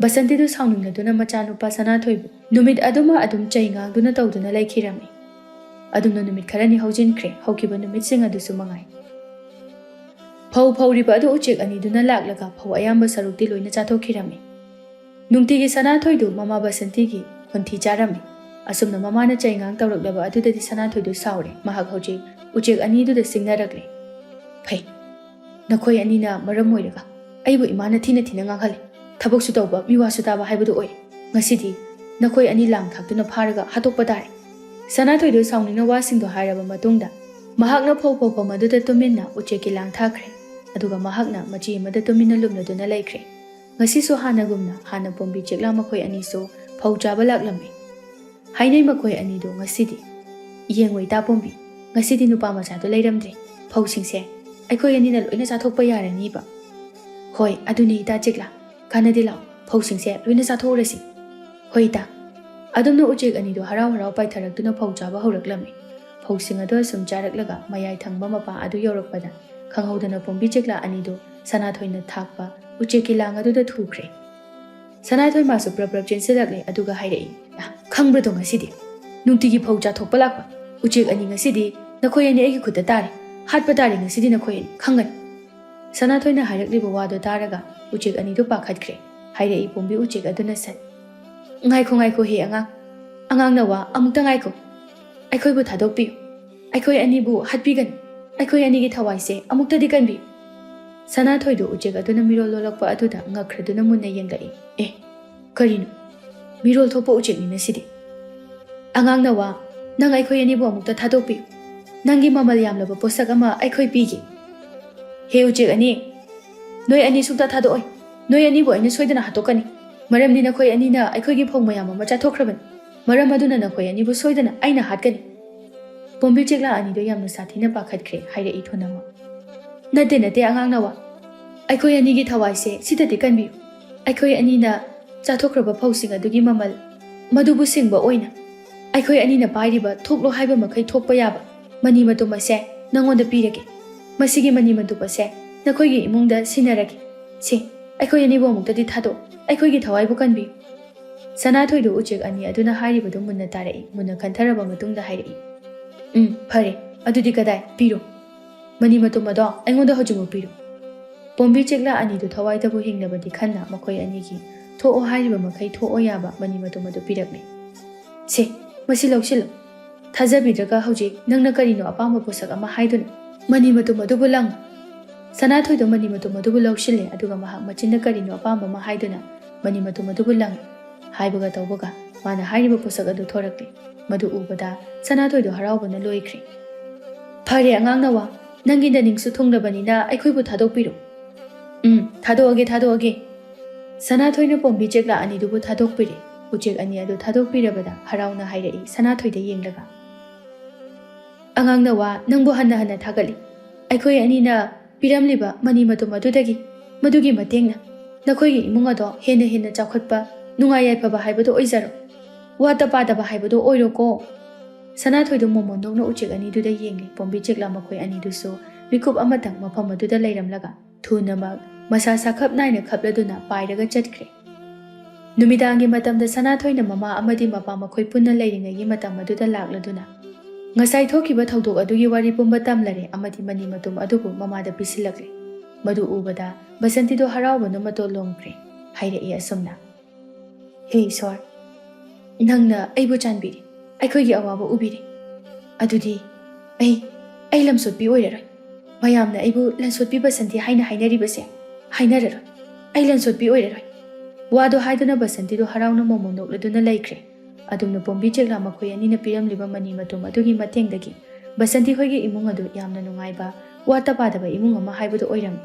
ꯕꯁꯟꯇꯤꯗꯨ ꯁꯥꯎꯅꯤꯡꯂꯗꯨꯅ ꯃꯆꯥꯅꯨꯄꯥ ꯁꯅꯥꯊꯣꯏꯕꯨ ꯅꯨꯃꯤꯠ ꯑꯗꯨꯃ ꯑꯗꯨꯝ ꯆꯩ ꯉꯥꯡꯗꯨꯅ ꯇꯧꯗꯨꯅ ꯂꯩꯈꯤꯔꯝꯃꯤ꯫ ꯑꯗꯨꯝꯅ ꯅꯨꯃꯤꯠ ꯈꯔꯅꯤ ꯍꯧꯖꯤꯟꯈ꯭ꯔꯦ, ꯍꯧꯈꯤꯕ ꯅꯨꯃꯤꯠꯁꯤꯡ ꯑꯗꯨꯁꯨ ꯃꯉꯥꯏ꯫ ꯐꯧ ꯐꯧꯔꯤꯕ ꯑꯗꯨ ꯎꯆꯦꯛ ꯑꯅꯤꯗꯨꯅ ꯂꯥꯛꯂꯒ ꯐꯧ ꯑꯌꯥꯝꯕ ꯁꯔꯨꯛꯇꯤ ꯂꯣꯏꯅ ꯆꯥꯊꯣꯛꯈꯤꯔꯝꯃꯤ꯫ ꯅꯨꯡꯇꯤꯒꯤ ꯁꯅꯥꯊꯣꯏꯗꯨ ꯃꯃꯥ ꯕꯁꯟꯇꯤꯒꯤ ꯈꯣꯟꯊꯤ ꯆꯥꯔꯝꯃꯤ꯫ ꯑꯁꯨꯝꯅ ꯃꯃꯥꯅ ꯆꯩ ꯉꯥꯡ ꯇꯧꯔꯛꯂꯕ ꯑꯗꯨꯗꯗꯤ ꯁꯅꯥꯊꯣꯏꯗꯨ ꯁꯥꯎꯔꯦ꯫ ꯃꯍꯥꯛ ꯍꯧꯖꯤꯛ ꯎꯆꯦꯛ ꯑꯅꯤꯗꯨꯗ ꯁꯤꯡꯅꯔꯛꯂꯦ꯫ "ꯐꯩ, ꯅꯈꯣꯏ ꯑꯅꯤꯅ ꯃꯔꯝ ꯑꯣꯏꯔꯒ ꯑꯩꯕꯨ ꯏꯃꯥꯅ ꯊꯤꯅ ꯊꯤꯅ ꯉꯥꯡꯍꯜꯂꯦ꯫ ꯊꯕꯛꯁꯨ ꯇꯧꯕ, ꯃꯤꯋꯥꯁꯨ ꯇꯥꯕ ꯍꯥꯏꯕꯗꯨ ꯑꯣꯏꯔꯦ꯫ ꯉꯁꯤꯗꯤ ꯅꯈꯣꯏ ꯑꯅꯤ ꯂꯥꯡ ꯊꯥꯛꯇꯨꯅ ꯐꯥꯔꯒ ꯍꯥꯠꯇꯣꯛꯄ ꯇꯥꯔꯦ꯫" ꯁꯅꯥꯊꯣꯏꯗꯨ ꯁꯥꯎꯅꯤꯡꯅ ꯋꯥꯁꯤꯡꯗꯨ ꯍꯥꯏꯔꯕ ꯃꯇꯨꯡꯗ ꯃꯍꯥꯛꯅ ꯐꯧ ꯐꯧꯐꯝ ꯑꯗꯨꯗ ꯇꯨꯃꯤꯟꯅ ꯎꯆꯦꯛꯀꯤ ꯂꯥꯡ ꯊꯥꯈ꯭ꯔꯦ꯫ ꯑꯗꯨꯒ ꯃꯍꯥꯛꯅ ꯃꯆꯤ ꯑꯃꯗ ꯇꯨꯃꯤꯟꯅ ꯂꯨꯝꯂꯗꯨꯅ ꯂꯩꯈ꯭ꯔꯦ꯫ ꯉꯁꯤꯁꯨ ꯍꯥꯟꯅꯒꯨꯝꯅ ꯍꯥꯟꯅ ꯄꯣꯝꯕꯤ ꯆꯦꯛꯂꯥ ꯃꯈꯣꯏ ꯑꯅꯤꯁꯨ ꯐꯧ ꯆꯥꯕ ꯂꯥꯛꯂꯝꯃꯤ꯫ ꯍꯥꯏꯅꯩ ꯃꯈꯣꯏ ꯑꯅꯤꯗꯨ ꯉꯁꯤꯗꯤ, "ꯌꯦꯡꯉꯣ ꯏꯇꯥ ꯄꯣꯝꯕꯤ, ꯉꯁꯤꯗꯤ ꯅꯨꯄꯥ ꯃꯆꯥꯗꯣ ꯂꯩꯔꯝꯗ꯭ꯔꯦ꯫ ꯐꯧꯁꯤꯡꯁꯦ ꯑꯩꯈꯣꯏ ꯑꯅꯤꯅ ꯂꯣꯏꯅ ꯆꯥꯊꯣꯛꯄ ꯌꯥꯔꯅꯤꯕ꯫" "ꯍꯣꯏ, ꯑꯗꯨꯅꯤ ꯏꯇꯥ ꯆꯦꯛꯂꯥ, ꯀꯥꯟꯅꯗꯦ, ꯂꯥꯛꯑꯣ, ꯐꯧꯁꯤꯡꯁꯦ ꯂꯣꯏꯅ ꯆꯥꯊꯣꯛꯎꯔꯁꯤ꯫" "ꯍꯣꯏ ꯏꯇꯥ꯫" ꯑꯗꯨꯝꯅ ꯎꯆꯦꯛ ꯑꯅꯤꯗꯨ ꯍꯔꯥꯎ ꯍꯔꯥꯎ ꯄꯥꯏꯊꯔꯛꯇꯨꯅ ꯐꯧ ꯆꯥꯕ ꯍꯧꯔꯛꯂꯝꯃꯤ꯫ ꯐꯧꯁꯤꯡ ꯑꯗꯨ ꯑꯁꯨꯝ ꯆꯥꯔꯛꯂꯒ ꯃꯌꯥꯏ ꯊꯪꯕ ꯃꯄꯥ ꯑꯗꯨ ꯌꯧꯔꯛꯄꯗ ꯈꯪꯍꯧꯗꯅ ꯄꯣꯝꯕꯤ ꯆꯦꯛꯂꯥ ꯑꯅꯤꯗꯨ ꯁꯅꯥꯊꯣꯏꯅ ꯊꯥꯛꯄ ꯎꯆꯦꯛꯀꯤ ꯂꯥꯡ ꯑꯗꯨꯗ ꯊꯨꯈ꯭ꯔꯦ꯫ ꯁꯅꯥꯊꯣꯏ ꯃꯥꯁꯨ ꯄ꯭ꯔꯞ ꯄ꯭ꯔꯞ ꯆꯦꯟꯁꯤꯜꯂꯛꯂꯦ, ꯑꯗꯨꯒ ꯍꯥꯏꯔꯛꯏ, "ꯈꯪꯕ꯭ꯔꯗꯣ ꯉꯁꯤꯗꯤ? ꯅꯨꯡꯇꯤꯒꯤ ꯐꯧ ꯆꯥꯊꯣꯛꯄ ꯂꯥꯛꯄ ꯎꯆꯦꯛ ꯑꯅꯤ ꯉꯁꯤꯗꯤ ꯅꯈꯣꯏ ꯑꯅꯤ ꯑꯩꯒꯤ ꯈꯨꯠꯇ ꯇꯥꯔꯦ꯫ ꯍꯥꯠꯄ ꯇꯥꯔꯦ ꯉꯁꯤꯗꯤ ꯅꯈꯣꯏ ꯑꯅꯤ, ꯈꯪꯒꯅꯤ꯫" ꯁꯅꯥꯊꯣꯏꯅ ꯍꯥꯏꯔꯛꯂꯤꯕ ꯋꯥꯗꯣ ꯇꯥꯔꯒ ꯎꯆꯦꯛ ꯑꯅꯤꯗꯨ ꯄꯥꯈꯠꯈ꯭ꯔꯦ꯫ ꯍꯥꯏꯔꯛꯏ ꯄꯣꯝꯕꯤ ꯎꯆꯦꯛ ꯑꯗꯨꯅ ꯁꯠ, "ꯉꯥꯏꯈꯣ, ꯉꯥꯏꯈꯣ, ꯍꯦ ꯑꯉꯥꯡ, ꯑꯉꯥꯡ ꯅꯋꯥ, ꯑꯃꯨꯛꯇ ꯉꯥꯏꯈꯣ꯫ ꯑꯩꯈꯣꯏꯕꯨ ꯊꯥꯗꯣꯛꯄꯤꯌꯨ꯫ ꯑꯩꯈꯣꯏ ꯑꯅꯤꯕꯨ ꯍꯥꯠꯄꯤꯒꯅꯨ꯫ ꯑꯩꯈꯣꯏ ꯑꯅꯤꯒꯤ ꯊꯋꯥꯏꯁꯦ ꯑꯃꯨꯛꯇꯗꯤ ꯀꯟꯕꯤꯌꯨ꯫" ꯁꯅꯥꯊꯣꯏꯗꯨ ꯎꯆꯦꯛ ꯑꯗꯨꯅ ꯃꯤꯔꯣꯜ ꯂꯣꯜꯂꯛꯄ ꯑꯗꯨꯗ ꯉꯛꯈ꯭ꯔꯗꯨꯅ ꯃꯨꯟꯅ ꯌꯦꯡꯂꯛꯏ꯫ "ꯑꯦ, ꯀꯔꯤꯅꯣ? ꯃꯤꯔꯣꯜ ꯊꯣꯛꯄ ꯎꯆꯦꯛꯅꯤꯅ ꯁꯤꯗꯤ꯫ ꯑꯉꯥꯡ ꯅꯋꯥ, ꯅꯪ ꯑꯩꯈꯣꯏ ꯑꯅꯤꯕꯨ ꯑꯃꯨꯛꯇ ꯊꯥꯗꯣꯛꯄꯤꯌꯨ꯫ ꯅꯪꯒꯤ ꯃꯃꯜ ꯌꯥꯝꯂꯕ ꯄꯣꯠꯁꯛ ꯑꯃ ꯑꯩꯈꯣꯏ ꯄꯤꯒꯦ꯫ ꯍꯦ ꯎꯆꯦꯛ ꯑꯅꯤ, ꯅꯣꯏ ꯑꯅꯤ ꯁꯨꯡꯇ ꯊꯥꯗꯣꯛꯑꯣꯏ꯫ ꯅꯣꯏ ꯑꯅꯤꯕꯨ ꯑꯩꯅ ꯁꯣꯏꯗꯅ ꯍꯥꯠꯇꯣꯛꯀꯅꯤ꯫ ꯃꯔꯝꯗꯤ ꯅꯈꯣꯏ ꯑꯅꯤꯅ ꯑꯩꯈꯣꯏꯒꯤ ꯐꯧ ꯃꯌꯥꯝ ꯑꯃ ꯆꯥꯊꯣꯛꯈ꯭ꯔꯕꯅꯤ꯫ ꯃꯔꯝ ꯑꯗꯨꯅ ꯅꯈꯣꯏ ꯑꯅꯤꯕꯨ ꯁꯣꯏꯗꯅ ꯑꯩꯅ ꯍꯥꯠꯀꯅꯤ꯫" ꯄꯣꯝꯕꯤ ꯆꯦꯛꯂꯥ ꯑꯅꯤꯗꯨ ꯌꯥꯝꯅ ꯁꯥꯊꯤꯅ ꯄꯥꯈꯠꯈ꯭ꯔꯦ, ꯍꯥꯏꯔꯛꯏ ꯊꯣꯅꯃꯛ꯫ "ꯅꯠꯇꯦ, ꯅꯠꯇꯦ, ꯑꯉꯥꯡ ꯅꯋꯥ꯫ ꯑꯩꯈꯣꯏ ꯑꯅꯤꯒꯤ ꯊꯋꯥꯏꯁꯦ ꯁꯤꯗꯗꯤ ꯀꯟꯕꯤꯌꯨ꯫ ꯑꯩꯈꯣꯏ ꯑꯅꯤꯅ ꯆꯥꯊꯣꯛꯈ꯭ꯔꯕ ꯐꯧꯁꯤꯡ ꯑꯗꯨꯒꯤ ꯃꯃꯜ, ꯃꯗꯨꯕꯨ ꯁꯤꯡꯕ ꯑꯣꯏꯅ ꯑꯩꯈꯣꯏ ꯑꯅꯤꯅ ꯄꯥꯏꯔꯤꯕ ꯊꯣꯛꯂꯣ ꯍꯥꯏꯕ ꯃꯈꯩ ꯊꯣꯛꯄ ꯌꯥꯕ ꯃꯅꯤ ꯃꯇꯨꯝ ꯑꯁꯦ ꯅꯉꯣꯟꯗ ꯄꯤꯔꯒꯦ꯫ ꯃꯁꯤꯒꯤ ꯃꯅꯤ ꯃꯇꯨꯝ ꯑꯁꯦ ꯅꯈꯣꯏꯒꯤ ꯏꯃꯨꯡꯗ ꯁꯤꯟꯅꯔꯒꯦ꯫ ꯁꯦ, ꯑꯩꯈꯣꯏ ꯑꯅꯤꯕꯨ ꯑꯃꯨꯛꯇꯗꯤ ꯊꯥꯗꯣꯛ, ꯑꯩꯈꯣꯏꯒꯤ ꯊꯋꯥꯏꯕꯨ ꯀꯟꯕꯤꯌꯨ꯫" ꯁꯅꯥꯊꯣꯏꯗꯨ ꯎꯆꯦꯛ ꯑꯅꯤ ꯑꯗꯨꯅ ꯍꯥꯏꯔꯤꯕꯗꯨ ꯃꯨꯟꯅ ꯇꯥꯔꯛꯏ꯫ ꯃꯨꯟꯅ ꯈꯟꯊꯔꯕ ꯃꯇꯨꯡꯗ ꯍꯥꯏꯔꯛꯏ, "ꯎꯝ, ꯐꯔꯦ꯫ ꯑꯗꯨꯗꯤ ꯀꯗꯥꯏ? ꯄꯤꯔꯣ꯫ ꯃꯅꯤ ꯃꯇꯨꯝ ꯑꯗꯣ ꯑꯩꯉꯣꯟꯗ ꯍꯧꯖꯤꯛꯃꯛ ꯄꯤꯔꯣ꯫" ꯄꯣꯝꯕꯤ ꯆꯦꯛꯂꯥ ꯑꯅꯤꯗꯨ ꯊꯋꯥꯏꯗꯕꯨ ꯍꯤꯡꯅꯕꯗꯤ ꯈꯟꯅ ꯃꯈꯣꯏ ꯑꯅꯤꯒꯤ ꯊꯣꯛꯑꯣ ꯍꯥꯏꯔꯤꯕ ꯃꯈꯩ ꯊꯣꯛꯑꯣ ꯌꯥꯕ ꯃꯅꯤ ꯃꯇꯨꯝ ꯑꯗꯨ ꯄꯤꯔꯛꯂꯦ꯫ "ꯁꯦ, ꯃꯁꯤ ꯂꯧꯁꯤꯜꯂꯨ꯫ ꯊꯥꯖꯕꯤꯗ꯭ꯔꯒ ꯍꯧꯖꯤꯛ ꯅꯪꯅ ꯀꯔꯤꯅꯣ ꯑꯄꯥꯝꯕ ꯄꯣꯠꯁꯛ ꯑꯃ ꯍꯥꯏꯗꯨꯅ ꯃꯅꯤ ꯃꯇꯨꯝ ꯑꯗꯨꯕꯨ ꯂꯪꯉꯨ꯫" ꯁꯅꯥꯊꯣꯏꯗꯣ ꯃꯅꯤ ꯃꯇꯨꯝ ꯑꯗꯨꯕꯨ ꯂꯧꯁꯤꯜꯂꯦ, ꯑꯗꯨꯒ ꯃꯍꯥꯛ ꯃꯆꯤꯟꯗ ꯀꯔꯤꯅꯣ ꯑꯄꯥꯝꯕ ꯑꯃ ꯍꯥꯏꯗꯨꯅ ꯃꯅꯤ ꯃꯇꯨꯝ ꯑꯗꯨꯕꯨ ꯂꯪꯉꯤ꯫ ꯍꯥꯏꯕꯒ ꯇꯧꯕꯒ ꯃꯥꯅ ꯍꯥꯏꯔꯤꯕ ꯄꯣꯠꯁꯛ ꯑꯗꯨ ꯊꯣꯔꯛꯂꯦ꯫ ꯃꯗꯨ ꯎꯕꯗ ꯁꯅꯥꯊꯣꯏꯗꯣ ꯍꯔꯥꯎꯕꯅ ꯂꯣꯏꯈ꯭ꯔꯦ꯫ "ꯐꯔꯦ ꯑꯉꯥꯡ ꯅꯋꯥ, ꯅꯪꯒꯤ ꯅꯅꯤꯡꯁꯨ ꯊꯨꯡꯂꯕꯅꯤꯅ ꯑꯩꯈꯣꯏꯕꯨ ꯊꯥꯗꯣꯛꯄꯤꯔꯣ꯫" "ꯎꯝ, ꯊꯥꯗꯣꯛꯑꯒꯦ, ꯊꯥꯗꯣꯛꯑꯒꯦ꯫" ꯁꯅꯥꯊꯣꯏꯅ ꯄꯣꯝꯕꯤ ꯆꯦꯛꯂꯥ ꯑꯅꯤꯗꯨꯕꯨ ꯊꯥꯗꯣꯛꯄꯤꯔꯦ꯫ ꯎꯆꯦꯛ ꯑꯅꯤ ꯑꯗꯨ ꯊꯥꯗꯣꯛꯄꯤꯔꯕꯗ ꯍꯔꯥꯎꯅ ꯍꯥꯏꯔꯛꯏ ꯁꯅꯥꯊꯣꯏꯗ ꯌꯦꯡꯂꯒ, "ꯑꯉꯥꯡ ꯅꯋꯥ, ꯅꯪꯕꯨ ꯍꯟꯅ ꯍꯟꯅ ꯊꯥꯒꯠꯂꯤ꯫ ꯑꯩꯈꯣꯏ ꯑꯅꯤꯅ ꯄꯤꯔꯝꯂꯤꯕ ꯃꯅꯤ ꯃꯇꯨꯝ ꯑꯗꯨꯗꯒꯤ, ꯃꯗꯨꯒꯤ ꯃꯇꯦꯡꯅ ꯅꯈꯣꯏꯒꯤ ꯏꯃꯨꯡ ꯑꯗꯣ ꯍꯦꯟꯅ ꯍꯦꯟꯅ ꯆꯥꯎꯈꯠꯄ, ꯅꯨꯡꯉꯥꯏ ꯌꯥꯏꯐꯕ ꯍꯥꯏꯕꯗꯨ ꯑꯣꯏꯖꯔꯣ꯫ ꯋꯥꯠꯇ ꯄꯥꯗꯕ ꯍꯥꯏꯕꯗꯨ ꯑꯣꯏꯔꯣꯀꯣ꯫" ꯁꯅꯥꯊꯣꯏꯗꯨ ꯃꯣꯃꯣꯟ ꯅꯣꯛꯅ ꯎꯆꯦꯛ ꯑꯅꯤꯗꯨꯗ ꯌꯦꯡꯂꯤ꯫ ꯄꯣꯝꯕꯤ ꯆꯦꯛꯂꯥ ꯃꯈꯣꯏ ꯑꯅꯤꯗꯨꯁꯨ ꯃꯤꯀꯨꯞ ꯑꯃꯇꯪ ꯃꯐꯝ ꯑꯗꯨꯗ ꯂꯩꯔꯝꯂꯒ ꯊꯨꯅꯃꯛ ꯃꯁꯥ ꯁꯥꯈꯞ ꯅꯥꯏꯅ ꯈꯞꯂꯗꯨꯅ ꯄꯥꯏꯔꯒ ꯆꯠꯈ꯭ꯔꯦ꯫ ꯅꯨꯃꯤꯗꯥꯡꯒꯤ ꯃꯇꯝꯗ ꯁꯅꯥꯊꯣꯏꯅ ꯃꯃꯥ ꯑꯃꯗꯤ ꯃꯄꯥ ꯃꯈꯣꯏ ꯄꯨꯟꯅ ꯂꯩꯔꯤꯉꯩꯒꯤ ꯃꯇꯝ ꯑꯗꯨꯗ ꯂꯥꯛꯂꯗꯨꯅ ꯉꯁꯥꯏ ꯊꯣꯛꯈꯤꯕ ꯊꯧꯗꯣꯛ ꯑꯗꯨꯒꯤ ꯋꯥꯔꯤ ꯄꯨꯝꯕ ꯇꯝꯂꯔꯦ ꯑꯃꯗꯤ ꯃꯅꯤ ꯃꯇꯨꯝ ꯑꯗꯨꯕꯨ ꯃꯃꯥꯗ ꯄꯤꯁꯤꯜꯂꯛꯂꯦ꯫ ꯃꯗꯨ ꯎꯕꯗ ꯕꯁꯟꯇꯤꯗꯣ ꯍꯔꯥꯎꯕꯅ ꯃꯇꯣꯜ ꯂꯣꯝꯈ꯭ꯔꯦ꯫ ꯍꯥꯏꯔꯛꯏ ꯑꯁꯨꯝꯅ, "ꯍꯦ ꯏꯁꯣꯔ, ꯅꯪꯅ ꯑꯩꯕꯨ ꯆꯥꯟꯕꯤꯔꯦ, ꯑꯩꯈꯣꯏꯒꯤ ꯑꯋꯥꯕ ꯎꯕꯤꯔꯦ꯫ ꯑꯗꯨꯗꯤ ꯑꯩ, ꯑꯩ ꯂꯝꯁꯣꯠꯄꯤ ꯑꯣꯏꯔꯔꯣꯏ꯫ ꯃꯌꯥꯝꯅ ꯑꯩꯕꯨ ꯂꯟꯁꯣꯠꯄꯤ ꯕꯁꯟꯇꯤ ꯍꯥꯏꯅ ꯍꯥꯏꯅꯔꯤꯕꯁꯦ ꯍꯥꯏꯅꯔꯔꯣꯏ꯫ ꯑꯩ ꯂꯟꯁꯣꯠꯄꯤ ꯑꯣꯏꯔꯔꯣꯏ꯫ ꯋꯥꯗꯣ ꯍꯥꯏꯗꯨꯅ ꯕꯁꯟꯇꯤꯗꯣ ꯍꯔꯥꯎꯅ ꯃꯣꯃꯣꯟ ꯅꯣꯛꯂꯗꯨꯅ ꯂꯩꯈ꯭ꯔꯦ꯫ ꯑꯗꯨꯝꯅ ꯄꯣꯝꯕꯤ ꯆꯦꯛꯂꯥ ꯃꯈꯣꯏ ꯑꯅꯤꯅ ꯄꯤꯔꯝꯂꯤꯕ ꯃꯅꯤ ꯃꯇꯨꯝ ꯑꯗꯨꯒꯤ ꯃꯇꯦꯡꯗꯒꯤ ꯕꯁꯟꯇꯤ ꯍꯣꯏꯒꯤ ꯏꯃꯨꯡ ꯑꯗꯨ ꯌꯥꯝꯅ ꯅꯨꯡꯉꯥꯏꯕ, ꯋꯥꯠꯇ ꯄꯥꯗꯕ ꯏꯃꯨꯡ ꯑꯃ ꯍꯥꯏꯕꯗꯨ ꯑꯣꯏꯔꯝꯃꯤ꯫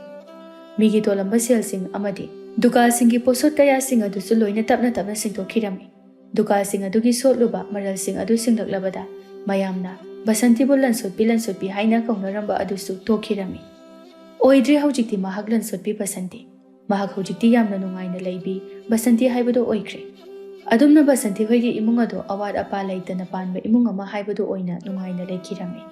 ꯃꯤꯒꯤ ꯇꯣꯜꯂꯝꯕ ꯁꯦꯜꯁꯤꯡ ꯑꯃꯗꯤ ꯗꯨꯀꯥꯟꯁꯤꯡꯒꯤ ꯄꯣꯠꯁꯣꯠ ꯀꯌꯥꯁꯤꯡ ꯑꯗꯨꯁꯨ ꯂꯣꯏꯅ ꯇꯞꯅ ꯇꯞꯅ ꯁꯤꯡꯗꯣꯛꯈꯤꯔꯝꯃꯤ꯫ ꯗꯨꯀꯥꯟꯁꯤꯡ ꯑꯗꯨꯒꯤ ꯁꯣꯠꯂꯨꯕ ꯃꯔꯜꯁꯤꯡ ꯑꯗꯨ ꯁꯤꯡꯂꯛꯂꯕꯗ ꯃꯌꯥꯝꯅ ꯕꯁꯟꯇꯤꯕꯨ ꯂꯟꯁꯣꯠꯄꯤ ꯂꯟꯁꯣꯠꯄꯤ ꯍꯥꯏꯅ ꯀꯧꯅꯔꯝꯕ ꯑꯗꯨꯁꯨ ꯇꯣꯛꯈꯤꯔꯝꯃꯤ꯫ ꯑꯣꯏꯗ꯭ꯔꯦ ꯍꯧꯖꯤꯛꯇꯤ ꯃꯍꯥꯛ ꯂꯟꯁꯣꯠꯄꯤ ꯕꯁꯟꯇꯤ꯫ ꯃꯍꯥꯛ ꯍꯧꯖꯤꯛꯇꯤ ꯌꯥꯝꯅ ꯅꯨꯡꯉꯥꯏꯅ ꯂꯩꯕꯤ ꯕꯁꯟꯇꯤ ꯍꯥꯏꯕꯗꯨ ꯑꯣꯏꯈ꯭ꯔꯦ꯫ ꯑꯗꯨꯝꯅ ꯕꯁꯟꯇꯤ ꯍꯣꯏꯒꯤ ꯏꯃꯨꯡ ꯑꯗꯨ ꯑꯋꯥꯠ ꯑꯄꯥ ꯂꯩꯇꯅ ꯄꯥꯟꯕ ꯏꯃꯨꯡ ꯑꯃ ꯍꯥꯏꯕꯗꯨ ꯑꯣꯏꯅ ꯅꯨꯡꯉꯥꯏꯅ ꯂꯩꯈꯤꯔꯝꯃꯤ꯫